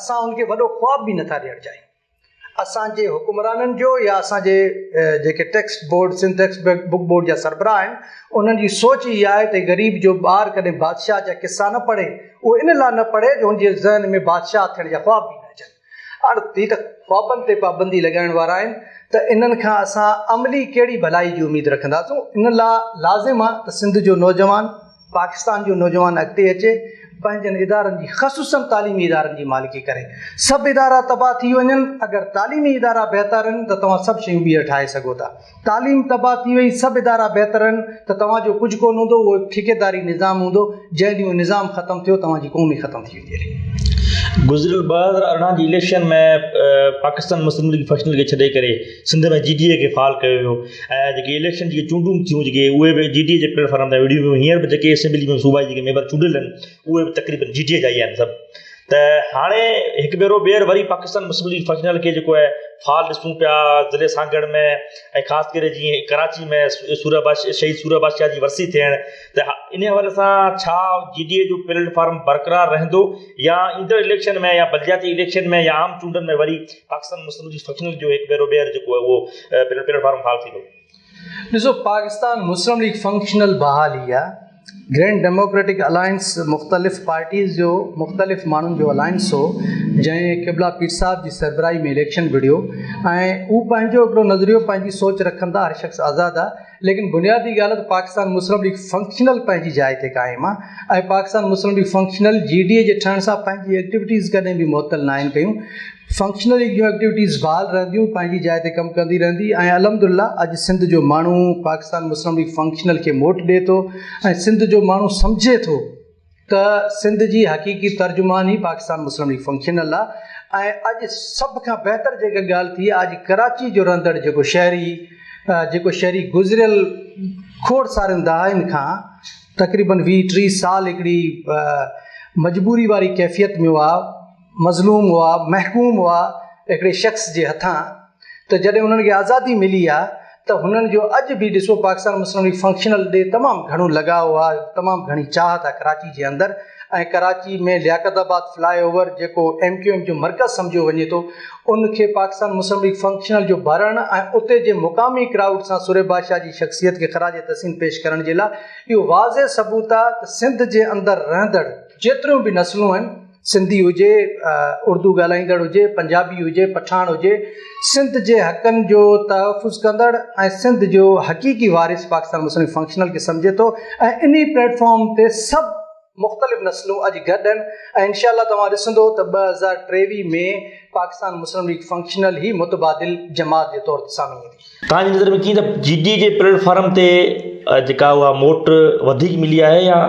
اسان ان کي وڏو خواب به نٿا ڏيڻ چاهيون. اسان جي حڪمرانن جو يا اسان جي جيڪي text board Sindh text book board جا سربراهه آهن انهن جي سوچ اها آهي ته غريب جو ٻار ڪڏهن بادشاهه جا قصا نه پڙهي اهو ان لاء نه پڙهي جو هن جي ذهن ۾ بادشاهه ٿيڻ جا خواب به نه اچن هاڻ هي ته خوابن تي پابندي لڳائڻ وارا آهن ته انهن کان اسان عملي ڪهڙي ڀلائي جي اميد رکنداسون ان لاء لازم آهي ته سنڌ جو نوجوان پاڪستان جو نوجوان اڳتي اچي پنهنجن ادارن جي خصوصن تعليمي ادارن جي مالڪي ڪري. سڀ ادارا تباهه ٿي وڃن اگر تعليمي ادارا بهتر آهن ته توهان سڀ شيون ٻيهر ٺاهي سگهو ٿا. تعليم تباهه ٿي وئي سڀ ادارا بهتر آهن ته توهان جو ڪجهه ڪونه هوندو اهو هڪ ٺيڪيداري نظام هوندو جنهن ڏينهن اهو نظام ختم ٿيو توهان جي قوم ئي ختم ٿي ويندي هلي. گذريل 2018 جي election ۾ Pakistan Muslim League functional کي ڇڏي ڪري سنڌ ۾ جي ڊي اي کي فعال ڪيو ويو ۽ جيڪي اليڪشن جيڪي چونڊون ٿيون جيڪي اهي به جي ڊي اي جي پليٽ فارم تان وڙهيون ويون هينئر به جيڪي اسيمبلي ۾ صوبائي جيڪي ميمبر چونڊيل آهن اهي به تقريبن جي ڊي اي جا ئي آهن سڀ ته هاڻي هڪ ڀيرو ٻيهر وري پاڪستان مسلم ليگ فنڪشنل کي جيڪو آهي فعال ڏسون پيا ضلعي سانگهڙ ۾ ۽ خاص ڪري جيئن ڪراچي ۾ سورهيه بادشاهه شهيد سورهيه بادشاهه جي ورسي ٿيڻ ته ان حوالي سان ڇا جي ڊي اي جو پليٽ فارم برقرار رهندو يا ايندڙ اليڪشن ۾ يا بلدياتي اليڪشن ۾ يا عام چونڊن ۾ وري پاڪستان مسلم ليگ فنڪشنل جو هڪ ڀيرو ٻيهر جيڪو آهي اهو پليٽ فارم فعال ٿيندو. ڏسو پاڪستان مسلم ليگ فنڪشنل بحالي آ گرينڊ ڊيموڪريٽڪ الائنس مختلف پارٽيز جو مختلف ماڻهن جو الائنس هو جنهن قبلا پير صاحب جي سربراهي ۾ اليڪشن وڙهيو ۽ هو پنهنجو هڪڙو نظريو پنهنجي سوچ رکن ٿا هر شخص آزاد آ ليڪن بنيادي ڳالهه ته پاڪستان مسلم ليگ فنڪشنل پنهنجي جاء تي قائم آ ۽ Pakistan Muslim League functional G D A جي ٺهڻ سان پنهنجي ايڪٽيوٽيز ڪڏهن به معطل ناهن ڪيون فنڪشنل ليگ جون ايڪٽيوٽيز بحال رهنديون پنهنجي جاء تي ڪم ڪندي رهندي ۽ الحمد لله اڄ سنڌ جو ماڻهو پاڪستان مسلم ليگ فنڪشنل کي موٽ ڏئي ٿو ۽ سنڌ جو ماڻهو سمجهي ٿو ته سنڌ جي حقيقي ترجمان ئي پاڪستان مسلم ليگ فنڪشنل آ ۽ اڄ سڀ کان بهتر جيڪا ڳالهه ٿي آ اڄ ڪراچي جو رهندڙ جيڪو شهري جيڪو شهري گذريل کوڙ سارين دهائين کان تقريبن 20 30 سال هڪڙي مجبوري واري ڪيفيت ۾ هئا مظلوم هئا، محڪوم هئا هڪڙي شخص جي هٿان ته جڏهن انهن کي آزادي ملي آ ته هنن جو اڄ به ڏسو پاڪستان مسلم ليگ فنڪشنل ڏي تمام گهڻو لڳاء آ تمام گهڻي چاهت آ ڪراچي جي اندر ۽ ڪراچي ۾ لياقت آباد فلاء اوور جيڪو ايم ڪيو ايم جو مرڪز سمجهيو وڃي ٿو ان کي پاڪستان مسلم ليگ فنڪشنل جو ڀرڻ ۽ اتي جي مقامي ڪرائوڊ سان سورهيه بادشاهه جي شخصيت کي خراج تحسين پيش ڪرڻ جي لاء اهو واضح ثبوت آ ته سنڌ جي اندر رهندڙ جيتريون به نسلون آهن سنڌي هجي، اردو ڳالهائيندڙ هجي، پنجابي هجي، پٺاڻ هجي، سنڌ جي حقن جو تحفظ ڪندڙ ۽ سنڌ جو حقيقي وارث پاڪستان مسلم ليگ فنڪشنل کي سمجهي ٿو ۽ انهي پليٽ فارم تي سڀ مختلف نسلون اڄ گڏ آهن ۽ انشاء الله توهان ڏسندو ته 2023 ۾ پاڪستان مسلم ليگ فنڪشنل ئي متبادل جماعت جي طور تي سامهون ايندي. توهان جي نظر ۾ ڪيئن ته جي ڊي جي پليٽ فارم تي جيڪا اها موٽ وڌيڪ ملي آهي يا.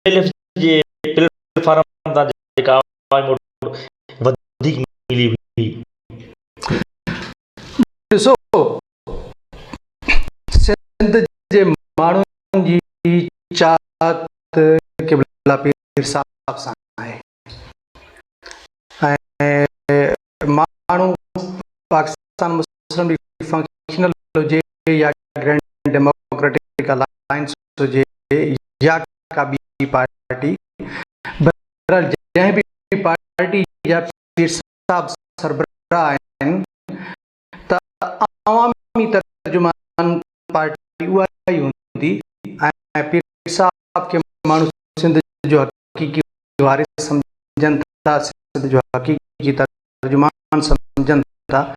ايل ايف جي پليٽ فارم تان جيڪا عوامي موٽ وڌيڪ ملي هئي. ڏسو سنڌ جي ماڻهن جي چاهت قبلا پير صاحب سان آهي ۽ ماڻهو پاڪستان مسلم ليگ فنڪشنل هجي يا گرينڊ ڊيموڪريٽڪ الائنس هجي يا ڪا ٻي پارٽي، بهرحال جنهن به پارٽي جا پير صاحب سربراهه آهن ته عوامي ترجمان پارٽي اها ئي هوندي ۽ پير صاحب کي ماڻهو سنڌ جو حقيقي وارث سمجهن ٿا، سنڌ جو حقيقي ترجمان سمجهن ٿا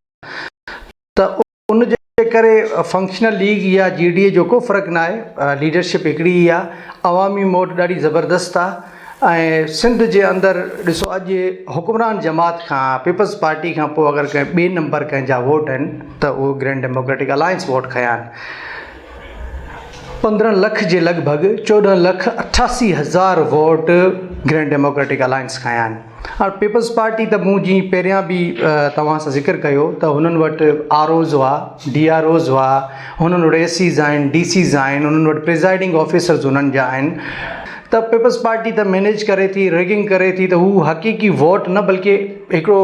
ته ان جي ڪري فنڪشنل ليگ يا جي ڊي اي جو ڪو فرق ناهي، ليڊرشپ هڪڙي ئي آهي، عوامي موٽ ڏاڍي زبردست آهي ۽ سنڌ جي اندر ڏسو اڄ حڪمران جماعت کان پيپلز پارٽي کان پوء اگر ڪنهن ٻئي نمبر ڪنهن جا ووٽ آهن ته اهو گرينڊ ڊيموڪريٽڪ الائنس ووٽ کنيا آهن 15 لک جي لڳ ڀڳ 14 لک 88 هزار ووٽ گرينڊ ڊيموڪريٽڪ الائنس کنيا آهن. هاڻ پيپلز پارٽي ته مون جيئن پهريان به توهان سان ذڪر ڪيو ته هنن وٽ آر اوز هئا، ڊي آر اوز هئا، هنن وٽ اي سيز آهن، ڊي سيز آهن، هنن وٽ پرزائيڊنگ آفيسرز هنن جا آهن ته پيپلز پارٽي ته مينيج ڪري ٿي، ريگنگ ڪري ٿي ته هو حقيقي ووٽ نه بلڪه هڪڙو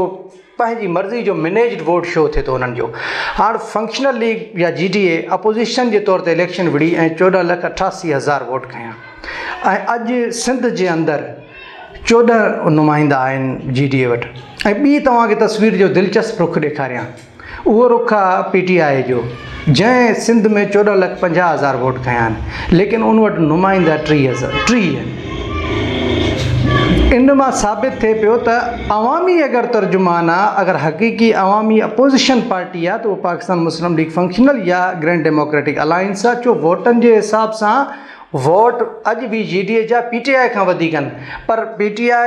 پنهنجي مرضي جو مينيجڊ ووٽ شو ٿئي ٿو هنن جو. هاڻ فنڪشنل ليگ يا جي ڊي اي اپوزيشن جي طور تي اليڪشن وڙهي ۽ 14 لک 88 هزار ووٽ کنيا ۽ اڄ سنڌ جي اندر 14 نمائندا آهن جي ڊي اي وٽ ۽ ٻي توهان کي تصوير جو دلچسپ رخ ڏيکاريان اهو رخ آ پي ٽي آء جو جنهن سنڌ ۾ 14 لک 50 هزار ووٽ کنيا آهن ليڪن ان وٽ نمائندا 30 آهن. ان مان ثابت ٿئي پيو ته عوامي اگر ترجمان آ اگر حقيقي عوامي اپوزيشن پارٽي آ ته اهو پاڪستان مسلم ليگ فنڪشنل يا گرينڊ ڊيموڪريٽڪ الائنس آ ڇو ووٽن جي حساب سان ووٽ اڄ به جي ڊي اي جا پي ٽي آء کان وڌيڪ آهن پر پي ٽي آء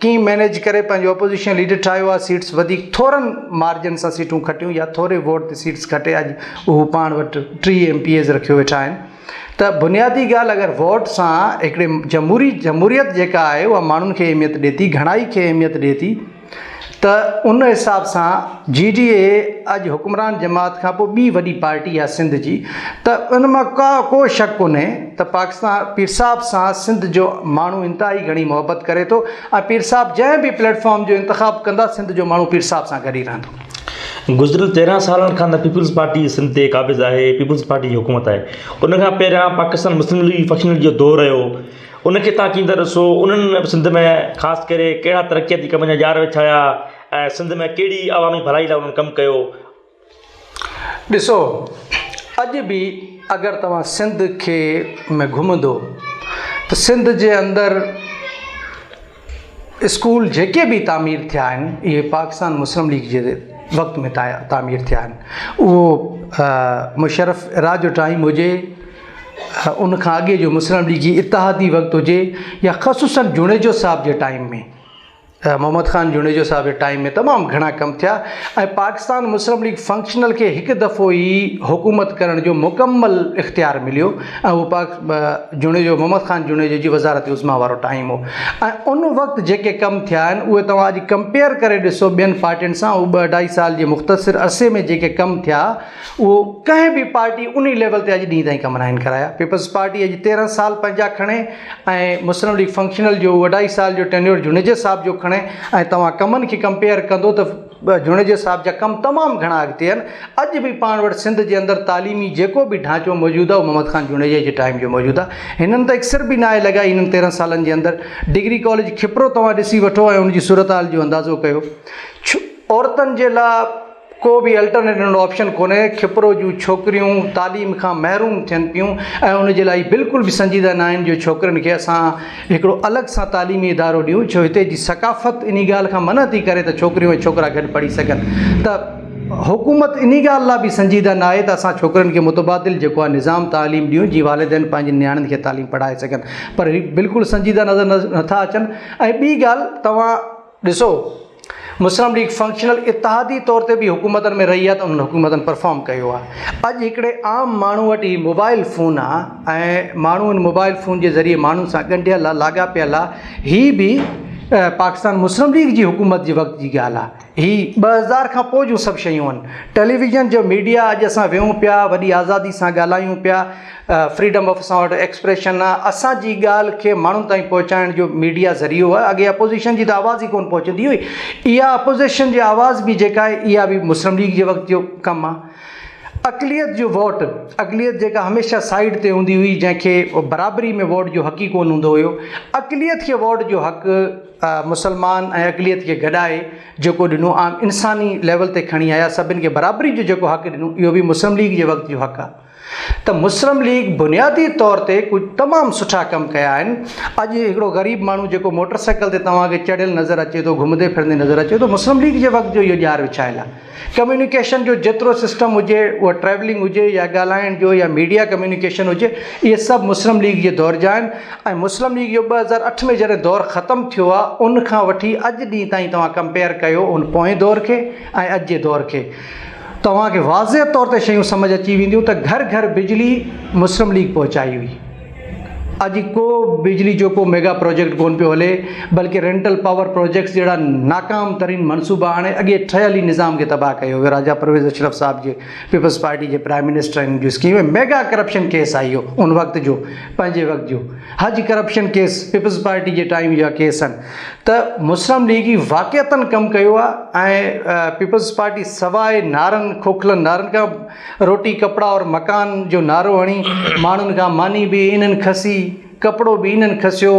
ڪيئن مينيج ڪري پنهنجو اپوزيشن ليڊر ٺاهيو آهي سيٽس وڌيڪ ٿورن مارجن سان سيٽون کٽيون يا ٿوري ووٽ تي سيٽس کٽي اڄ هو پاڻ وٽ 30 ايم پي ايز رکيو ويٺا آهن ته بنيادي ڳالهه اگر ووٽ سان هڪڙي جمهوري جمهوريت جيڪا آهي اها ماڻهن کي اهميت ڏي ٿي گهڻائي کي اهميت ڏي ٿي ته ان حساب سان جي ڊي اي اڄ حڪمران جماعت کان پوء ٻي وڏي پارٽي آهي سنڌ جي ته ان مان ڪا ڪو شڪ ڪونهي ته پاڪستان پير صاحب سان سنڌ جو ماڻهو انتهائي گهڻي محبت ڪري ٿو ۽ پير صاحب جنهن به پليٽ فارم جو انتخاب ڪندا سنڌ جو ماڻهو پير صاحب سان گڏ ئي رهندو. گذريل 13 سالن کان ته پيپلز پارٽي سنڌ تي قابض آهي، پيپلز پارٽي جي حڪومت آهي. ان کان پهريان پاڪستان مسلم ليگ فنڪشنل جو دور رهيو. ان کي تان ڪيئن ٿا ڏسو انهن سنڌ ۾ خاص ڪري ڪهڙا ترقياتي ڪمن جا ڄار وڇايا ۽ سنڌ ۾ ڪهڙي عوامي ڀلائي لاء انهن ڪم ڪيو. ڏسو اڄ به اگر توهان سنڌ کي ۾ گهمندو ته سنڌ جي اندر اسڪول جيڪي به تعمير ٿيا آهن اهي پاڪستان مسلم ليگ جي وقت ۾ تعمير ٿيا آهن اهو مشرف ايرا جو ٽائيم هجي ان کان اڳي جو مسلم ليگ جي اتحادي وقت هجي يا خصوصن جوڻيجو صاحب جي ٽائيم ۾ محمد خان جوڻيجو صاحب جي ٽائيم ۾ تمام گهڻا ڪم ٿيا ۽ پاڪستان مسلم ليگ فنڪشنل کي هڪ دفعو ئي حڪومت ڪرڻ جو مڪمل اختيار مليو ۽ اهو پاڪ جوڻيجو محمد خان جوڻيجو جي وزارت عظميٰ وارو ٽائيم هو ۽ ان وقت جيڪي ڪم ٿيا آهن اهي توهان اڄ ڪمپيئر ڪري ڏسو ٻين پارٽين سان اهو ٻه اڍائي سال جي مختصر عرصي ۾ جيڪي ڪم ٿيا اهو ڪنهن به پارٽي انهي ليول تي اڄ ڏينهن تائين ڪم ناهن ڪرايا. پيپلز پارٽي اڄ 13 سال پنهنجا کڻي ۽ مسلم ليگ فنڪشنل جو اڍائي سال جو ٽينيور جوڻيجي صاحب جو کڻي ۽ توهان ڪمن کي ڪمپيئر ڪندو ته جوڻيجي صاحب جا ڪم تمام گهڻا اڳتي آهن. اڄ به پاڻ وٽ سنڌ جي اندر تعليمي جيڪو به ڍانچو موجود آهي اهو محمد خان جوڻيجي جي ٽائيم جو موجود آهي. هنن ته هڪ سر به ناهي لڳائي هنن 13 سالن جي اندر. ڊگري ڪاليج کپرو توهان ڏسي وٺو ۽ ان جي صورتحال جو اندازو ڪيو. عورتن جي لاء ڪو به الٽرنيٽ ننڍو آپشن ڪونهي، کپرو جون ڇوڪريون تعليم کان محروم ٿين پيون ۽ ان جي لاء هي بلڪل به سنجيده ناهن جو ڇوڪرين کي اسان هڪڙو الڳ سان تعليمي ادارو ڏيون ڇو هتي جي ثقافت انهي ڳالهه کان منع ٿي ڪري ته ڇوڪريون ۽ ڇوڪرا گڏ پڙهي سگهن ته حڪومت انهي ڳالهه لاء به سنجيده ناهي ته اسان ڇوڪرين کي متبادل جيڪو آهي نظام تعليم ڏيون جي والدين پنهنجين نياڻين کي تعليم پڙهائي سگهن پر هي بلڪل سنجيده نظر نٿا اچن ۽ ٻي ڳالهه توهان ڏسو مسلم ليگ فنڪشنل اتحادي طور تي به حڪومتن ۾ رهي آهي ته انهن حڪومتن پرفارم ڪيو آهي. اڄ هڪڙي عام ماڻهو وٽ هي موبائل فون آ ۽ ماڻهو ان موبائل فون جي ذريعي ماڻهن سان ڳنڍيل آ لاڳاپيل آ هي به پاڪستان مسلم ليگ جي حڪومت جي وقت جي ڳالهه آ. هي 2000 کان پوء جون سڀ شيون آهن. ٽيليويزن جو ميڊيا اڄ اسان ويهون پيا وڏي آزادي سان ڳالهايون پيا فريڊم آف اسان وٽ ايڪسپريشن آ اسان جي ڳالهه کي ماڻهن تائين پهچائڻ جو ميڊيا ذريعو آ اڳي اپوزيشن جي ته آواز ئي ڪونه پهچندي هئي اها اپوزيشن جي آواز به جيڪا آهي اها به مسلم ليگ جي وقت جو ڪم آ اقليت جو ووٽ اقليت جيڪا هميشه سائيڊ تي هوندي هئي جنهن کي برابري ۾ ووٽ جو حق ئي ڪونه هوندو هيو اقليت کي ووٽ جو حق مسلمان ۽ اقليت کي گڏائي جيڪو ڏنو عام انساني ليول تي کڻي آيا سڀن کي برابري جو جيڪو حق ڏنو اهو به مسلم ليگ جي وقت جو حق آ ته مسلم ليگ بنيادي طور تي ڪجهه تمام سٺا ڪم ڪيا آهن. اڄ هڪڙو غريب ماڻهو جيڪو موٽر سائيڪل تي توهان کي چڙهيل نظر اچي ٿو، گهمندي ڦرندي نظر اچي ٿو، مسلم ليگ جي وقت جو اهو ڄار وڇايل آهي. ڪميونيڪيشن جو جيترو سسٽم هجي، اها ٽريولنگ هجي يا ڳالهائڻ جو يا ميڊيا ڪميونيڪيشن هجي، اهي سڀ مسلم ليگ جي دور جا آهن ۽ مسلم ليگ جو 2008 ۾ جڏهن دور ختم ٿيو آهي، ان کان وٺي اڄ ڏينهن تائين توهان ڪمپيئر ڪيو ان پوئين دور کي ۽ اڄ جي دور کي. توهان کي واضح طور تي شيون سمجهه اچي وينديون ته گهر گهر بجلي مسلم ليگ پهچائي هئي. اڄ ڪو بجلي جو ڪو ميگا پروجيڪٽ ڪونه پيو هلي بلڪه رينٽل پاور پروجيڪٽس جهڙا ناڪام ترين منصوبا آڻي اڳي ٺهيل ئي نظام کي تباهه ڪيو ويو راجا پرويز اشرف صاحب جي پيپلز پارٽي جي پرائم منسٽر هن جون اسڪيمون ميگا ڪرپشن ڪيس آهي اهو ان وقت جو پنهنجي وقت جو حج ڪرپشن ڪيس پيپلز پارٽي جي ٽائيم جا ڪيس آهن ته مسلم ليگ ئي واقعتاً ڪم ڪيو آهي ۽ پيپلز پارٽي سواء نعرن کوکلن نعرن کان روٽي ڪپڙا اور مڪان جو نعرو هڻي ماڻهن کان ماني به انهن کسي ڪپڙو به انهن کسيو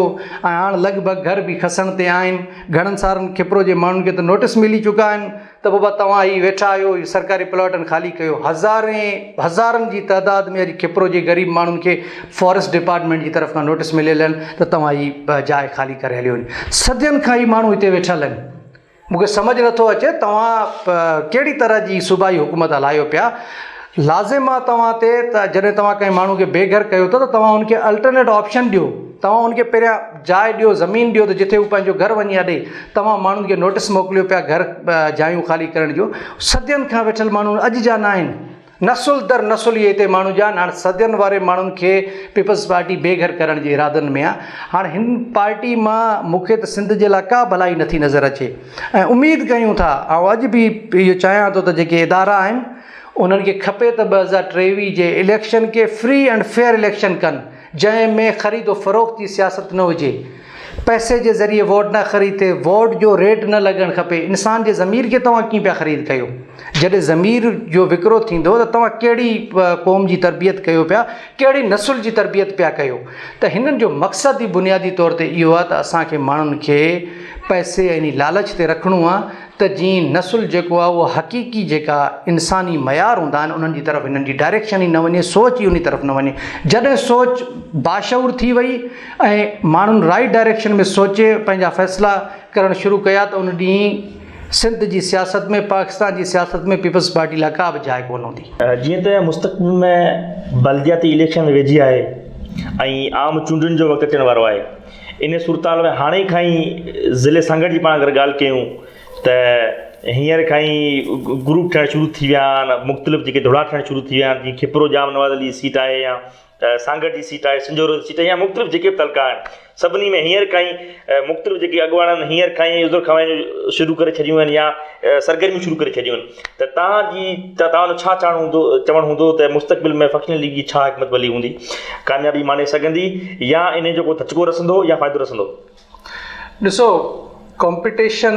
۽ هاڻ لڳ ڀڳ گهر به کسڻ تي آهن گهڻن سارن کپرو جي ماڻهن کي ته نوٽس ملي چڪا آهن ته بابا توهان هي ويٺا آهيو هي سرڪاري پلاٽن خالي ڪيو هزارين هزارن جي تعداد ۾ اڄ کپرو جي غريب ماڻهن کي فاريسٽ ڊپارٽمينٽ جي طرف کان نوٽس مليل آهن ته توهان هي جاء خالي ڪري هليو وڃو صدين کان هي ماڻهو هتي ويٺل آهن مون کي سمجهه نٿو اچي توهان ڪهڙي طرح جي صوبائي حڪومت هلايو پيا لازم آ توهان تي ته جڏهن توهان ڪنهن ماڻهو کي بي گهر ڪيو ٿا ته توهان ان کي الٽرنيٽ آپشن ڏيو توهان ان کي پهريان جاء ڏيو زمين ڏيو ته جتي هو پنهنجو گهر وڃي اڏي توهان ماڻهن کي نوٽس موڪليو پيا گهر جايون خالي ڪرڻ جو صدين کان ويٺل ماڻهو اڄ جا نه آهن نسل در نسل اهي هتي ماڻهو جا آهن هاڻ صدين واري ماڻهن کي پيپلز پارٽي بي گهر ڪرڻ جي ارادن ۾ آهي هاڻ هن پارٽي مان مون کي ته سنڌ جي لاء ڪا ڀلائي نٿي نظر اچي ۽ اميد ڪيون ٿا آئون اڄ به اهو چاهيان ٿو ته جيڪي ادارا آهن انهن کي کپي ته 2023 جي اليڪشن کي فري اينڊ فيئر اليڪشن ڪن جنهن ۾ خريد و فروخت جي سياست نه هجي، پئسي جي ذريعي ووٽ نه خريد ٿئي، ووٽ جو ريٽ نه لڳڻ کپي، انسان جي ضمير کي توهان ڪيئن پيا خريد ڪيو؟ جڏهن ضمير جو وڪرو ٿيندو ته توهان ڪهڙي قوم جي تربيت ڪيو پيا، ڪهڙي نسل جي تربيت پيا ڪيو؟ ته هنن جو مقصد ئي بنيادي طور تي اهو آهي ته اسان کي ماڻهن کي پئسي ۽ لالچ تي رکڻو آهي ته جيئن نسل جيڪو آهي اهو حقيقي جيڪا انساني معيار هوندا آهن انهن جي طرف هنن جي ڊائريڪشن ئي نه وڃي سوچ ئي انهي طرف نه وڃي جڏهن سوچ باشعور ٿي وئي ۽ ماڻهن رائيٽ ڊائريڪشن ۾ سوچي پنهنجا فيصلا ڪرڻ شروع ڪيا ته ان ڏينهن سنڌ جي سياست ۾ پاڪستان جي سياست ۾ پيپلز پارٽي لاء ڪا به جاء ڪونه هوندي. جيئن ته مستقبل ۾ بلدياتي اليڪشن ويجهي آهي ۽ عام چونڊن جو وقت اچڻ وارو آهي ان صورتحال ۾ هاڻي کان ئي ضلعي سانگهڙ جي پاڻ اگر ڳالهه ڪيون ته هينئر کان ئي گروپ ٺهڻ شروع ٿي ويا آهن مختلف جيڪي ڌڙا ٺهڻ شروع ٿي ويا آهن جيئن کپرو ڄام نواز علي جي سيٽ آهي يا سانگهڙ جي سيٽ آهي سنجهورو جي سيٽ آهي يا مختلف جيڪي به تعلقا آهن سڀني ۾ هينئر کان ئي مختلف جيڪي اڳواڻ آهن هينئر کان ئي عذر خواهيون شروع ڪري ڇڏيون آهن يا سرگرميون شروع ڪري ڇڏيون آهن ته توهان جي توهان جو ڇا چاهڻ هوندو چوڻ هوندو ته مستقبل ۾ فنڪشنل ليگ جي ڇا حڪمت عملي هوندي ڪاميابي ماڻي سگهندي يا انهي جو ڪو ڌچڪو رسندو يا فائدو رسندو؟ ڏسو ڪمپيٽيشن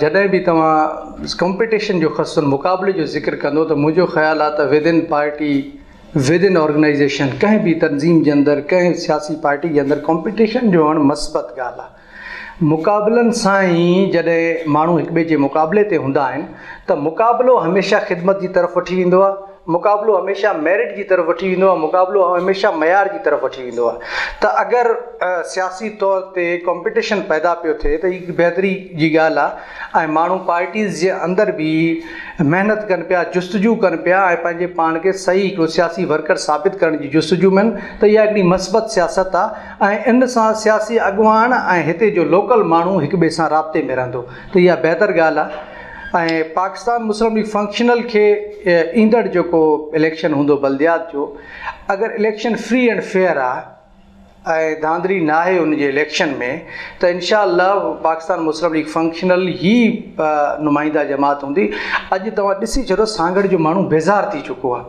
جڏهن به توهان ڪمپيٽيشن جو خصوصن مقابلي جو ذڪر ڪندو ته منهنجو خيال آهي ته within party within organisation ڪنهن به تنظيم جي اندر ڪنهن سياسي پارٽي جي اندر ڪمپيٽيشن جو هئڻ مثبت ڳالهه آهي مقابلن سان ئي جڏهن ماڻهو هڪٻئي جي مقابلي تي هوندا آهن ته مقابلو هميشه خدمت جي طرف وٺي ويندو آهي. مقابلو هميشه ميرٽ جي طرف وٺي ويندو آهي، مقابلو هميشه معيار جي طرف وٺي ويندو آهي ته اگر سياسي طور تي ڪمپيٽيشن پيدا پيو ٿئي ته هي هڪ بهتري جي ڳالهه آهي ۽ ماڻهو پارٽيز جي اندر به محنت ڪن پيا، جستجو ڪن پيا ۽ پنهنجي پاڻ کي صحيح هڪڙو سياسي ورڪر ثابت ڪرڻ جي جستجو ۾ آهن ته اها هڪڙي مثبت سياست آهي ۽ ان سان سياسي اڳواڻ ۽ هتي جو لوڪل ماڻهو هڪ ٻئي سان رابطي ۾ رهندو ته اها بهتر ڳالهه آهي. ۽ پاڪستان مسلم ليگ فنڪشنل کي ايندڙ جيڪو اليڪشن هوندو بلديات جو اگر اليڪشن فري اينڊ فيئر آ ۽ ڌانڌلي ناهي ان جي اليڪشن ۾ ته انشاء الله پاڪستان مسلم ليگ فنڪشنل هي نمائنده جماعت هوندي. اڄ توهان ڏسي ڇڏو سانگهڙ جو ماڻهو بيزار ٿي چڪو آ.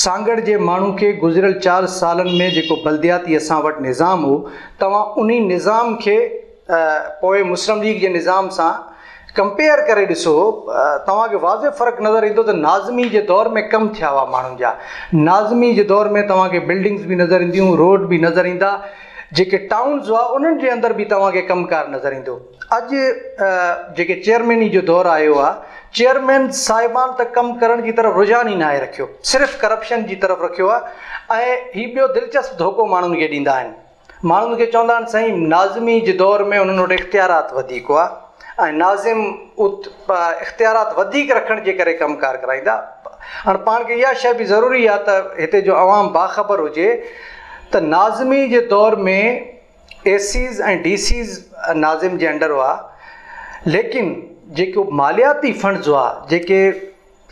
سانگهڙ جي ماڻهو کي گذريل 4 سالن ۾ جيڪو بلدياتي اسان وٽ نظام هو توهان انهي نظام کي پوء مسلم ليگ جي نظام سان ڪمپيئر ڪري ڏسو توهان کي واضح فرق نظر ايندو ته ناظمي جي دور ۾ ڪم ٿيا هئا ماڻهن جا ناظمي جي دور ۾ توهان کي بلڊنگز به نظر اينديون روڊ به نظر ايندا جيڪي ٽائونز هئا انهن جي اندر به توهان کي ڪم ڪار نظر ايندو اڄ جيڪي چيئرميني جو دور آيو آهي چيئرمين صاحبان ته ڪم ڪرڻ جي طرف رجحان ئي ناهي رکيو صرف ڪرپشن جي طرف رکيو آهي ۽ هي ٻيو دلچسپ ڌوڪو ماڻهن کي ڏيندا آهن ماڻهن کي چوندا آهن سائين ناظمي جي دور ۾ انهن وٽ اختيارات وڌيڪ هئا ۽ ناظم ات اختيارات وڌيڪ رکڻ جي ڪري ڪم ڪار ڪرائيندا. هاڻ پاڻ کي اها شيء به ضروري آهي ته هتي جو عوام باخبر هجي ته ناظمي جي دور ۾ اي سيز ۽ ڊي سيز ناظم جي انڊر هئا ليڪن جيڪو مالياتي فنڊز هئا جيڪي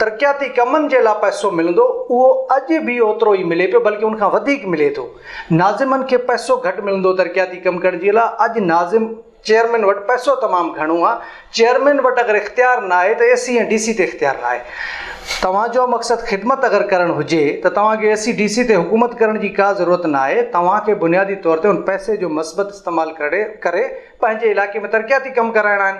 ترقياتي ڪمن جي لاء پئسو ملندو اهو اڄ به اوترو ئي ملي پيو بلڪه ان کان وڌيڪ ملي ٿو. ناظمن کي پئسو گهٽ ملندو ترقياتي ڪم ڪرڻ جي لاء اڄ ناظم چيئرمين وٽ پئسو تمام گهڻو آ چيئرمين وٽ اگر اختيار ناهي ته اي سي ۽ ڊي سي تي اختيار ناهي. توهان جو مقصد خدمت اگر ڪرڻ هجي ته توهان کي اي سي ڊي سي تي حڪومت ڪرڻ جي ڪا ضرورت ناهي توهان کي بنيادي طور تي ان پئسي جو مثبت استعمال ڪري پنهنجي علائقي ۾ ترقياتي ڪم ڪرائڻا آهن.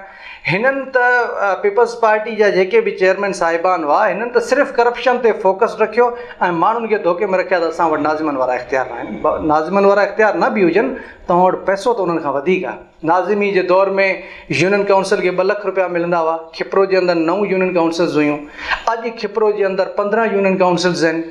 هنن ته پيپلز پارٽي جا جيڪي به چيئرمين صاحبان هئا هنن ته صرف ڪرپشن تي فوڪس رکيو ۽ ماڻهن کي ڌوڪي ۾ رکيا ته اسان وٽ ناظمن وارا اختيار ناهن. ناظمن وارا اختيار نه به هجن توهان وٽ پئسو ته انهن کان وڌيڪ آهي. ناظمي جي دور ۾ يونين ڪائونسل کي 2 لک روپيا ملندا هئا. کپرو جي اندر نو يونين ڪائونسلز هيون. اڄ کپرو جي اندر 15 يونين ڪائونسلز آهن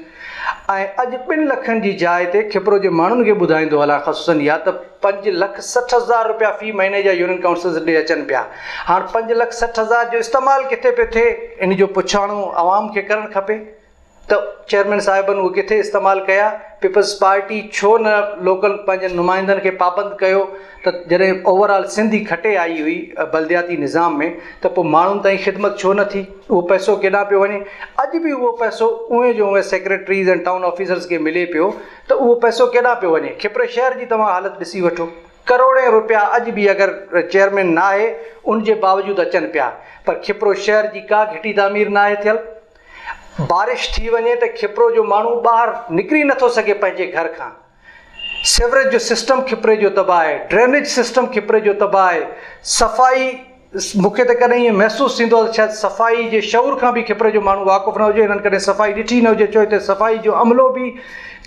۽ اڄ 2 لکن جي جاء تي کپرو جي ماڻهن کي ٻڌائيندو هلان خصوصن يا ته 5 لک 60 هزار روپيا في مهيني جا يونين ڪائونسلز ڏي اچن پيا. هاڻ 5 لک 60 هزار جو استعمال ڪٿي پيو ٿئي ان جو پڇاڻو عوام کي ڪرڻ کپي ته چيئرمين صاحبن اهي ڪٿي استعمال ڪيا. پيپلز پارٽي ڇو نه لوڪل پنهنجن نمائندن کي پابند ڪيو ته جڏهن اوور آل سنڌ ئي کٽي آئي هئي بلدياتي نظام ۾ ته پوء ماڻهن تائين خدمت ڇو نه ٿي؟ اهو پئسو ڪيڏانهن پيو وڃي؟ اڄ به اهو پئسو اونهين جو اونهين سيڪريٽريز ۽ ٽائون آفيسرز کي ملي پيو ته اهو پئسو ڪيڏانهن پيو وڃي؟ کپري شهر جي توهان حالت ڏسي وٺو. ڪروڙين روپيا اڄ به اگر چيئرمين ناهي ان جي باوجود اچن پيا پر کپرو شهر جي ڪا گهٽي تعمير ناهي ٿيل. بارش ٿي وڃي ته کپرو جو ماڻهو ٻاهر نڪري نٿو سگهي پنهنجي گهر کان. سيوريج جو سسٽم کپري جو تباهه آهي، ڊرينيج سسٽم کپري جو تباهه آهي، صفائي مون کي ته ڪڏهن ائين محسوس ٿيندو آهي ته شايد صفائي جي شعور کان به کپري جو ماڻهو واقف نه هجي، هنن ڪڏهن صفائي ڏٺي نه هجي، ڇو هتي صفائي جو عملو به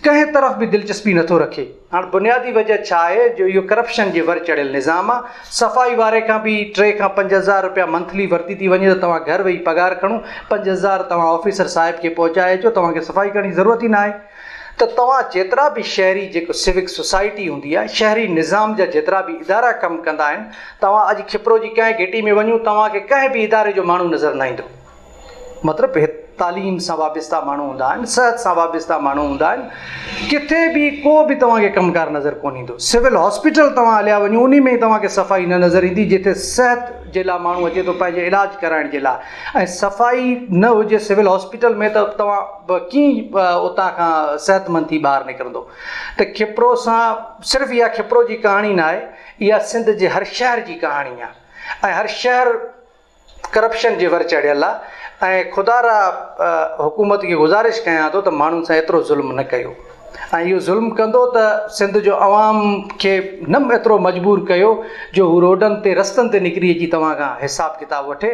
ڪنهن طرف به دلچسپي نٿو رکي. هاڻ بنيادي وجه ڇا آهي جو اهو ڪرپشن جي ور چڙهيل نظام آهي، صفائي واري کان به 3 کان 5 هزار روپيا منٿلي ورتي ٿي وڃي ته توهان گهر ويهي پگهار کڻو، 5 هزار توهان آفيسر صاحب کي پهچائي اچو، توهان کي صفائي ڪرڻ جي ضرورت ئي ناهي. ته توهان جيترا به شهري جيڪو سوڪ سوسائٽي هوندي آهي شهري نظام جا جيترا به ادارا ڪم ڪندا آهن توهان اڄ کپرو جي ڪنهن گهٽي ۾ وڃو توهان کي ڪنهن به اداري جو ماڻهو نظر نه ايندو مطلب هت تعليم سان وابسته ماڻهو هوندا آهن صحت سان وابسته ماڻهو هوندا آهن ڪٿي به ڪو به توهان کي ڪم ڪار نظر ڪونه ايندو سول هاسپيٽل توهان هليا وڃو انهي ۾ توهان کي صفائي نه نظر ايندي جتي صحت جي لاء ماڻهو اچي ٿو پنهنجي علاج ڪرائڻ جي لاء ۽ صفائي نه هجي سول هاسپيٽل ۾ ته توهان به ڪيئن اتان کان صحتمند ٿي ٻاهر نڪرندو ته کپرو سان صرف اها کپرو جي ڪهاڻي ناهي اها سنڌ جي هر شهر جي ڪهاڻي آهي ۽ هر شهر ڪرپشن جي ور چڙهيل آهي ۽ خدا را حڪومت کي گذارش ڪيان ٿو ته ماڻهن سان ايترو ظلم نه ڪيو ۽ اهو ظلم ڪندو ته سنڌ جو عوام کي نه ايترو مجبور ڪيو جو هو روڊن تي رستن تي نڪري اچي توهان کان حساب ڪتاب وٺي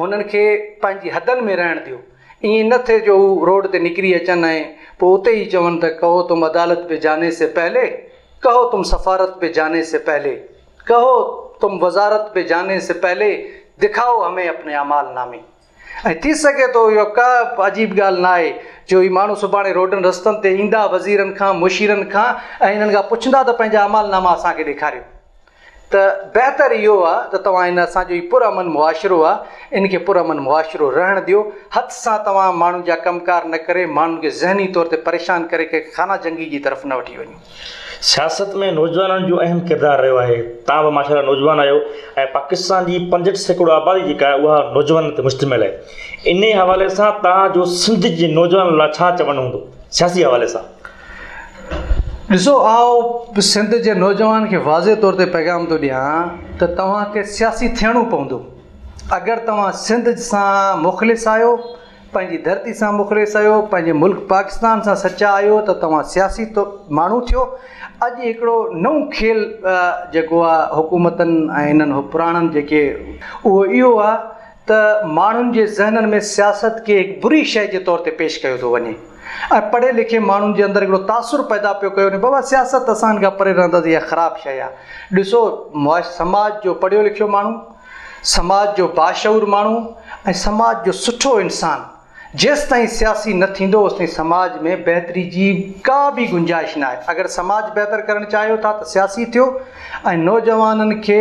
هنن کي پنهنجي حدن ۾ رهڻ ڏيو ائين نه ٿئي جو هو روڊ تي نڪري اچن ۽ پوء اتي ئي چون ته ڪهو تم عدالت پي جاني سي پهلي، ڪهو تم سفارت پي جاني سي پهلي، ڪهو تم وزارت پي جاني سي پهلي دکائو همين اپني اعمال نامي. ۽ ٿي سگهي ٿو اهو ڪا عجيب ڳالهه نه آهي جو هي ماڻهو سڀاڻي روڊن رستن تي ايندا وزيرن کان مشيرن کان ۽ انهن کان پڇندا ته پنهنجا اعمال ناما اسان کي ڏيکاريو ته بهتر اهو آ ته توهان هن اسان جو هي پر امن معاشرو آ ان کي پر امن معاشرو رهڻ ڏيو هٿ سان توهان ماڻهن جا ڪم ڪار نه ڪري ماڻهن کي ذهني طور تي پريشان ڪري ڪنهن خانه جنگي جي طرف نه وٺي وڃو. سياست ۾ نوجوانن جو اهم ڪردار رهيو آهي توهان به ماشاء الله نوجوان آهيو ۽ پاڪستان جي 65% آبادي جيڪا آهي اها نوجوانن تي مشتمل آهي انهي حوالي سان توهان جو سنڌ جي نوجوانن لاء ڇا چوڻ هوندو سياسي حوالي سان؟ ڏسو آئون سنڌ جي نوجوان کي واضح طور تي پيغام ٿو ڏيان ته توهان کي سياسي ٿيڻو پوندو اگر توهان سنڌ سان مخلص آهيو پنهنجي ڌرتي سان مخلص آهيو پنهنجي ملڪ پاڪستان سان سچا آهيو ته توهان سياسي ماڻهو ٿيو اڄ هڪڙو نئون کيل جيڪو آهي حڪومتن ۽ انهن پراڻن جيڪي اهو اهو آهي ته ماڻهن جي ذهنن ۾ سياست کي هڪ بري شيء جي طور تي پيش ڪيو ٿو وڃي ۽ پڙهي لکي ماڻهن جي اندر هڪڙو تاثر پيدا پيو ڪيو وڃي بابا سياست اسان کان پري رهنداسين اها خراب شيء آهي ڏسو سماج جو پڙهيو لکيو ماڻهو سماج جو باشعور ماڻهو ۽ سماج جو سٺو انسان جيستائين سياسي نه ٿيندو اوستائين سماج ۾ بهتري جي ڪا به گنجائش ناهي. اگر سماج بهتر ڪرڻ چاهيو ٿا ته سياسي ٿيو ۽ نوجوانن کي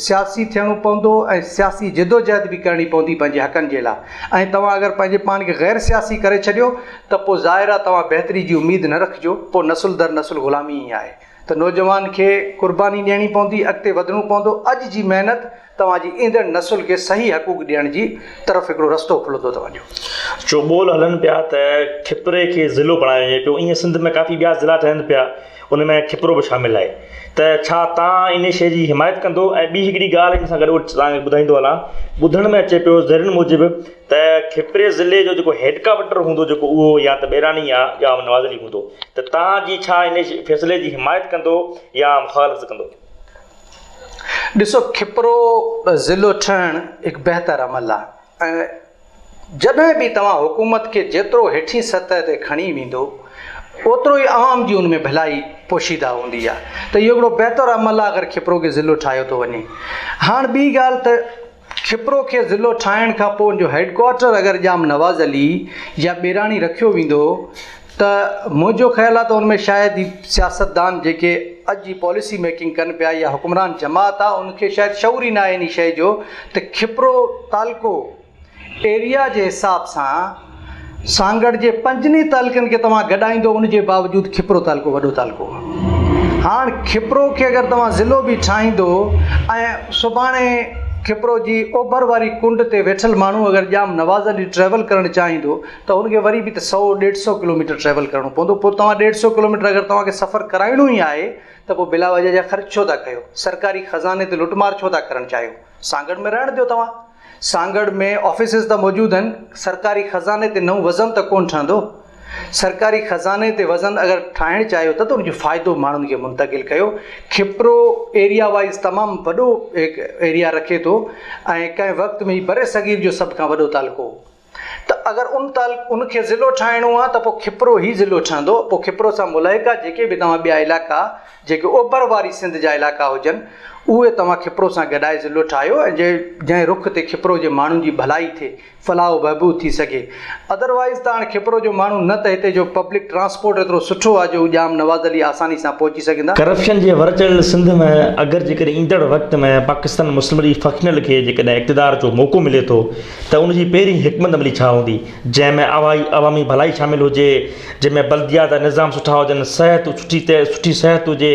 سياسي ٿيڻو پوندو ۽ سياسي جدوجهد به ڪرڻي پوندي پنهنجي حقن جي لاء ۽ توهان اگر پنهنجي پاڻ کي غير سياسي ڪري ڇڏيو ته پوء ظاهر آهي توهان بهتري جي اميد نه رکجو پوء نسل در نسل غلامي ئي آهي ته نوجوان کي قرباني ڏيڻي پوندي اڳتي وڌڻو پوندو اڄ جي محنت توهان جي ايندڙ نسل کي صحيح حقوق ڏيڻ جي طرف هڪڙو رستو کلندو توهان جو. چوٻول هلن پيا ته کپري کي ضلعو بڻايو وڃي پيو ائين سنڌ ۾ ڪافي ٻيا ضلعا ٺهن پيا ان ۾ کپرو به شامل آهي ته ڇا توهان ان شيء جي حمايت ڪندو ۽ ٻي هڪڙي ڳالهه ان سان گڏ توهان کي ٻڌائيندو هلان ٻڌڻ ۾ اچي پيو ذريعن موجب ته کپري ضلعي جو جيڪو هيڊ ڪوارٽر هوندو جيڪو اهو يا ته ٻيراڻي يا ڄام نواز علي هوندو ته توهان جي ڇا ان فيصلي جي حمايت ڪندو يا مخالفت ڪندو. ڏسو کپرو ضلعو ٺهڻ هڪ بهتر عمل آهي ۽ جڏهن به توهان حڪومت کي جيترو هيٺين سطح تي کڻي ويندو اوترو ئي عوام جي ان ۾ ڀلائي پوشيده هوندي آهي ته اهو هڪڙو بهتر عمل آهي اگر کپرو کي ضلعو ٺاهيو ٿو وڃي هاڻ ٻي ڳالهه ته کپرو کي ضلعو ٺاهڻ کان پوء ان جو هيڊ ڪوارٽر اگر ڄام نواز علي يا ٻيراڻي رکيو ويندو ته منهنجو خيال آهي ته ان ۾ شايد هي سياستدان جيڪي اڄ جي پاليسي ميڪنگ ڪن پيا يا حڪمران جماعت آهي ان کي شايد شعور ئي ناهي انهي شيء جو ته کپرو تعلقو ايريا جي حساب سان سانگهڙ جي پنجن ئي تعلقن کي توهان گڏائيندو ان جي باوجود کپرو تعلقو وڏو تعلقو آهي. هاڻ کپرو کي اگر توهان ضلعو به ٺاهيندو ۽ سڀاڻي کپرو جي اوڀر واري ڪنڊ تي ويٺل ماڻهو اگر ڄام نواز علي ٽريول ڪرڻ چاهيندو ته ان کي وري به ته سئو ڏيڍ سئو ڪلوميٽر ٽريول ڪرڻو پوندو پوء توهان ڏيڍ سئو ڪلوميٽر اگر توهان کي سفر ڪرائڻو ئي آهي ته پوء بلا وجه جا خرچ ڇو ٿا ڪيو سرڪاري خزاني تي لٽمار ڇو ٿا ڪرڻ چاهيو سانگهڙ ۾ رهڻ ڏيو توهان سانگهڙ ۾ آفيسز ته موجود آهن، سرڪاري خزاني تي نئون وزن ته ڪونه ٺهندو. سرڪاري خزاني تي وزن اگر ٺاهڻ چاهيو ٿا ته ان جو فائدو ماڻهن کي منتقل ڪيو. کپرو ايريا وائيز تمام وڏو هڪ ايريا رکي ٿو ۽ ڪنهن وقت ۾ هي برصغير جو سڀ کان وڏو تعلقو هو. ته اگر ان تعلق ان کي ضلعو ٺاهڻو آهي ته پوء کپرو ئي ضلعو ٺهندو پوء کپرو سان ملحقه جيڪي به توهان ٻيا علائقا جيڪي اوڀر واري سنڌ جا علائقا هجن اهي توهان کپرو سان گڏائي ضلعو ٺاهيو ۽ جنهن رخ تي کپرو جي ماڻهن جي ڀلائي ٿئي فلاح و بهبود ٿي سگهي ادروائيز ته هاڻي کپرو جو ماڻهو نه ته هتي جو پبلڪ ٽرانسپورٽ ايترو سٺو آهي جو هو ڄام نواز علي آساني سان پهچي سگهندا. ڪرپشن جي ور چڙهيل سنڌ ۾ اگر جيڪڏهن ايندڙ وقت ۾ پاڪستان مسلم ليگ فنڪشنل کي جيڪڏهن اقتدار جو موقعو ملي ٿو ته ان جي پهرين حڪمت عملي ڇا هوندي، جنهن ۾ عوامي ڀلائي شامل هجي، جنهن ۾ بلديات جا نظام سٺا هجن، صحت سٺي سٺي صحت هجي،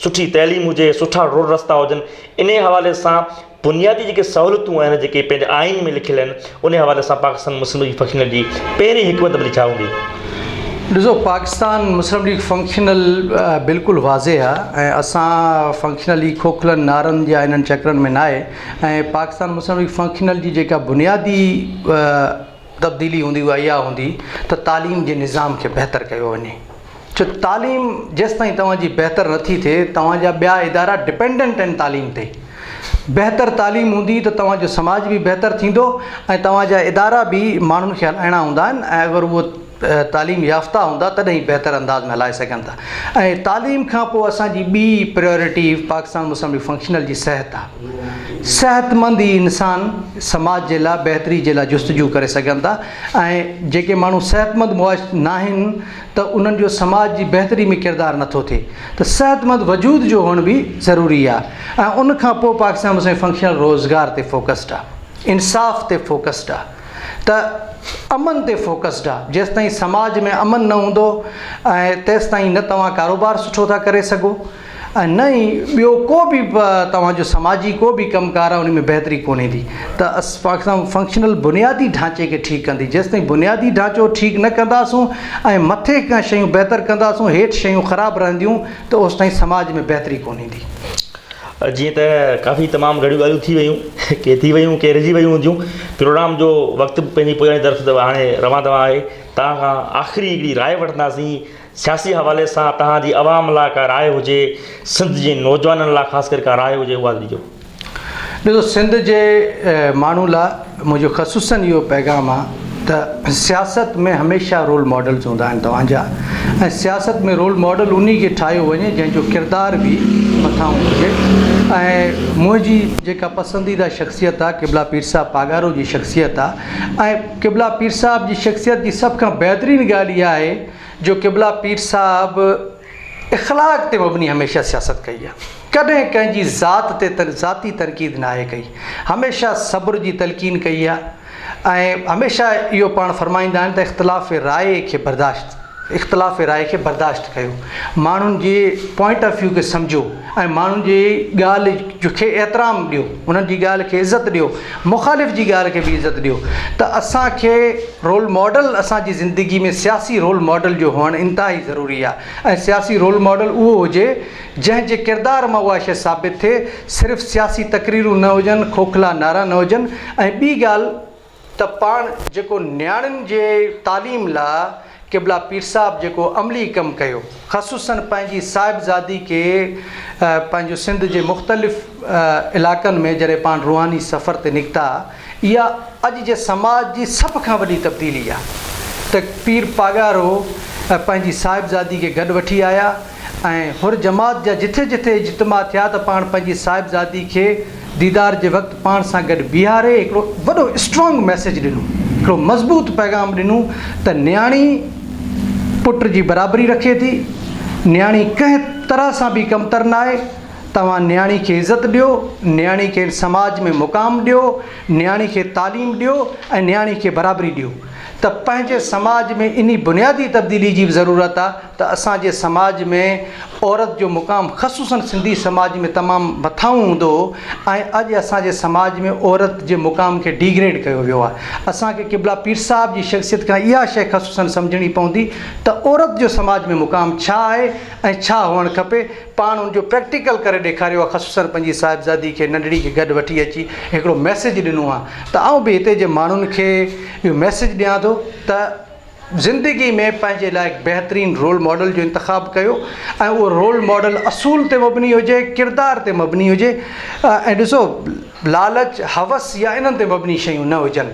سٺي تعليم هجي، سٺا روڊ رستا هجن، انهي حوالي سان بنيادي جيڪي سهولتون آهن جيڪي پنهنجي آئين ۾ لکيل آهن، انهي حوالي سان پاڪستان مسلم ليگ فنڪشنل جي پهرين حڪمت عملي ڇا هوندي؟ ڏسو پاڪستان مسلم ليگ فنڪشنل بلڪل واضح آهي ۽ اسان فنڪشنل ئي کوکلن نعرن يا انهن چڪرن ۾ ناهي ۽ پاڪستان مسلم ليگ فنڪشنل جي جيڪا بنيادي تبديلي هوندي اها اها هوندي ته تعليم جي نظام کي بهتر ڪيو وڃي ڇو تعليم جيستائين توهان جي بهتر نٿي ٿئي توهان جا ٻيا ادارا ڊپينڊنٽ آهن تعليم تي بهتر تعليم هوندي ته توهان جو سماج به بهتر ٿيندو ۽ توهان جا ادارا به ماڻهن کي هلائڻا هوندا آهن ۽ اگر اهو تعليم يافته هوندا تڏهن ئي بهتر انداز ۾ هلائي سگهن ٿا ۽ تعليم کان پوء اسان جي ٻي پريورٽي پاڪستان مسلم ليگ فنڪشنل جي صحت آهي صحتمند ئي انسان سماج جي لاء بهتري جي لاء جستجو ڪري سگهن ٿا ۽ جيڪي ماڻهو صحتمند معاش ناهن ته انهن جو سماج جي بهتري ۾ ڪردار نٿو ٿئي ته صحتمند وجود جو هئڻ به ضروري آهي ۽ ان کان پوء پاڪستان مسلم فنڪشنل روزگار تي فوڪسڊ آهي انصاف تي فوڪسڊ آهي ته امن تي فوڪسڊ آهي جيستائين سماج ۾ امن نه هوندو ۽ تيستائين نه توهان ڪاروبار سٺو ٿا ڪري سگهو ۽ نه ئي ٻيو ڪو به توهان جو سماجي ڪو به ڪم ڪار آهي ان ۾ بهتري ڪونه ايندي ته پاڪستان فنڪشنل بنيادي ڍانچي کي ٺيڪ ڪندي جيستائين بنيادي ڍانچو ٺيڪ نه ڪنداسون ۽ مٿي کان شيون بهتر ڪنداسون هيٺ شيون خراب رهنديون ته اوستائين سماج ۾ بهتري ڪونه ايندي. جيئن ته ڪافي تمام گهڻيون ڳالهيون ٿي ويون ڪي ٿي ويون ڪي رهجي ويون هونديون پروگرام جو وقت به پنهنجي پڄاڻي طرف هاڻي روان دوان آهي توهان کان آخري هڪڙي راء وٺنداسين سياسي حوالي سان توهان جي عوام لاء ڪا راء هجي سنڌ جي نوجوانن لاء خاص ڪري ڪا راء هجي اها ڏجو. ڏسو سنڌ جي ماڻهو لاء منهنجو خصوصن اهو پيغام آ ته سياست ۾ هميشه رول ماڊلز هوندا آهن توهان جا ۽ سياست ۾ رول ماڊل انهي کي ٺاهيو وڃي جنهن جو ڪردار به مٿانهون هجي ۽ منهنجي جيڪا پسنديده شخصيت آ قبلا پير صاحب پاڳارو جي شخصيت آ ۽ قبلا پير صاحب جي شخصيت جي سڀ کان بهترين ڳالهه اها آهي جو قبلا پير صاحب اخلاق تي مبني هميشه سياست ڪئي آهي. ڪڏهن ڪنهن جي ذات تي ذاتي تنقيد ناهي ڪئي. هميشه صبر جي تلقين ڪئي آهي ۽ هميشه اهو پاڻ فرمائيندا آهن ته اختلاف راء کي برداشت اختلاف راء کي برداشت ڪيو. ماڻهن جي پوائنٽ آف ويو کي سمجهو ۽ ماڻهن جي ڳالهه کي احترام ڏيو. انهن جي ڳالهه کي عزت ڏيو. مخالف جي ڳالهه کي به عزت ڏيو ته اسان کي رول ماڊل اسان جي زندگي ۾ سياسي رول ماڊل جو هئڻ انتهائي ضروري آهي ۽ سياسي رول ماڊل اهو هجي جنهن جي ڪردار مان اها شيء ثابت ٿئي صرف سياسي تقريرون نه هجن کوکلا نعرا نه هجن ۽ ٻي ڳالهه ته پاڻ جيڪو نياڻين جي تعليم لا قبلا پير صاحب جيڪو عملي ڪم ڪيو خصوصاً پنهنجي صاحبزادي کي پنهنجو سنڌ جي مختلف علائقن ۾ جڏهن پاڻ روحاني سفر تي نڪتا اها اڄ جي سماج جي سڀ کان وڏي تبديلي آ ته پير پاڳارو پنهنجي صاحبزادي کي گڏ وٺي آيا ۽ حر جماعت جا جٿي جٿي اجتماع ٿيا ته پاڻ پنهنجي صاحبزادي کي ديدار جي وقت پاڻ سان گڏ بيهاري هڪڙو وڏو اسٽرانگ ميسيج ڏنو، هڪڙو مضبوط پيغام ڏنو ته نياڻي پٽ جي برابري رکي ٿي، نياڻي ڪنهن طرح سان به ڪمتر ناهي، توهان نياڻي کي عزت ڏيو، نياڻي کي سماج ۾ مقام ڏيو، نياڻي کي تعليم ڏيو ۽ نياڻي کي برابري ڏيو ته پنهنجي سماج ۾ انهي بنيادي تبديلي جي به ضرورت آ. ته اسان جي سماج ۾ عورت جو مقام خصوصاً سنڌي سماج ۾ تمام مٿانهون هوندو هو ۽ اڄ اسان جي سماج ۾ عورت جي مقام کي ڊيگريڊ ڪيو ويو آهي. اسان کي قبلا پير صاحب جي شخصيت کان اها شيء خصوصاً سمجهڻي پوندي ته عورت جو سماج ۾ مقام ڇا آهي ۽ ڇا هئڻ کپي. پاڻ ان جو پريڪٽيڪل ڪري ڏيکاريو آهي خصوصاً پنهنجي صاحبزادي کي ننڍڙي کي گڏ وٺي اچي هڪڙو ميسيج ڏنو آهي ته آئون به هتي جي ماڻهن کي اهو ميسيج ڏيان ٿو ته زندگي ۾ پنهنجي لاء هڪ بهترين رول ماڊل جو انتخاب ڪيو ۽ اهو رول ماڊل اصول تي مبني هجي، ڪردار تي مبني هجي ۽ ڏسو لالچ، هوس يا انهن تي مبني شيون نه هجن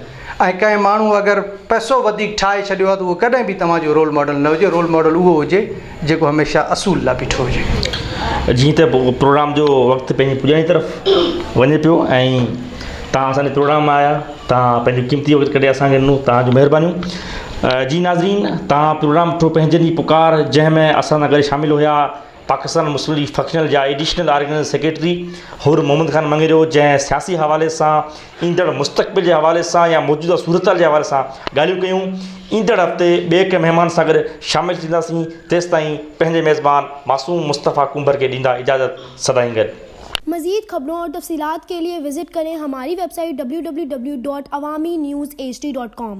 ۽ ڪنهن ماڻهو اگر پئسو وڌيڪ ٺاهي ڇڏيو آهي ته اهو ڪڏهن به توهان جو رول ماڊل نه هجي، رول ماڊل اهو هجي جيڪو هميشه اصول لاء بيٺو هجي. جيئن ته پروگرام جو وقت پنهنجي پڄاڻي طرف وڃي پيو ۽ توهان اسان جي پروگرام ۾ آيا توهان پنهنجو قيمتي وقت ڪڍي اسان کي ڏنو توهان جون مهربانيون جي ناظرين توهان پروگرام ڏٺو پنهنجن جي پڪار جنهن ۾ اسان سان گڏ شامل هيا پاڪستان مسلم ليگ فنڪشنل جا additional organising secretary Hur Muhammad Khan Mangrio جنهن سياسي حوالي سان ايندڙ مستقبل جي حوالي سان يا موجوده صورتحال جي حوالي سان ڳالهيون ڪيون ايندڙ هفتي ٻئي ڪنهن مهمان سان گڏ شامل ٿينداسين تيستائين پنهنجي ميزبان معصوم مصطفيٰ ڪنڀر کي ڏيندا اجازت سدائين گڏ. مزيد خبرون اور تفصيلات کے لئے وزٽ کریں ہماری web site www.awamiNewsHD.com.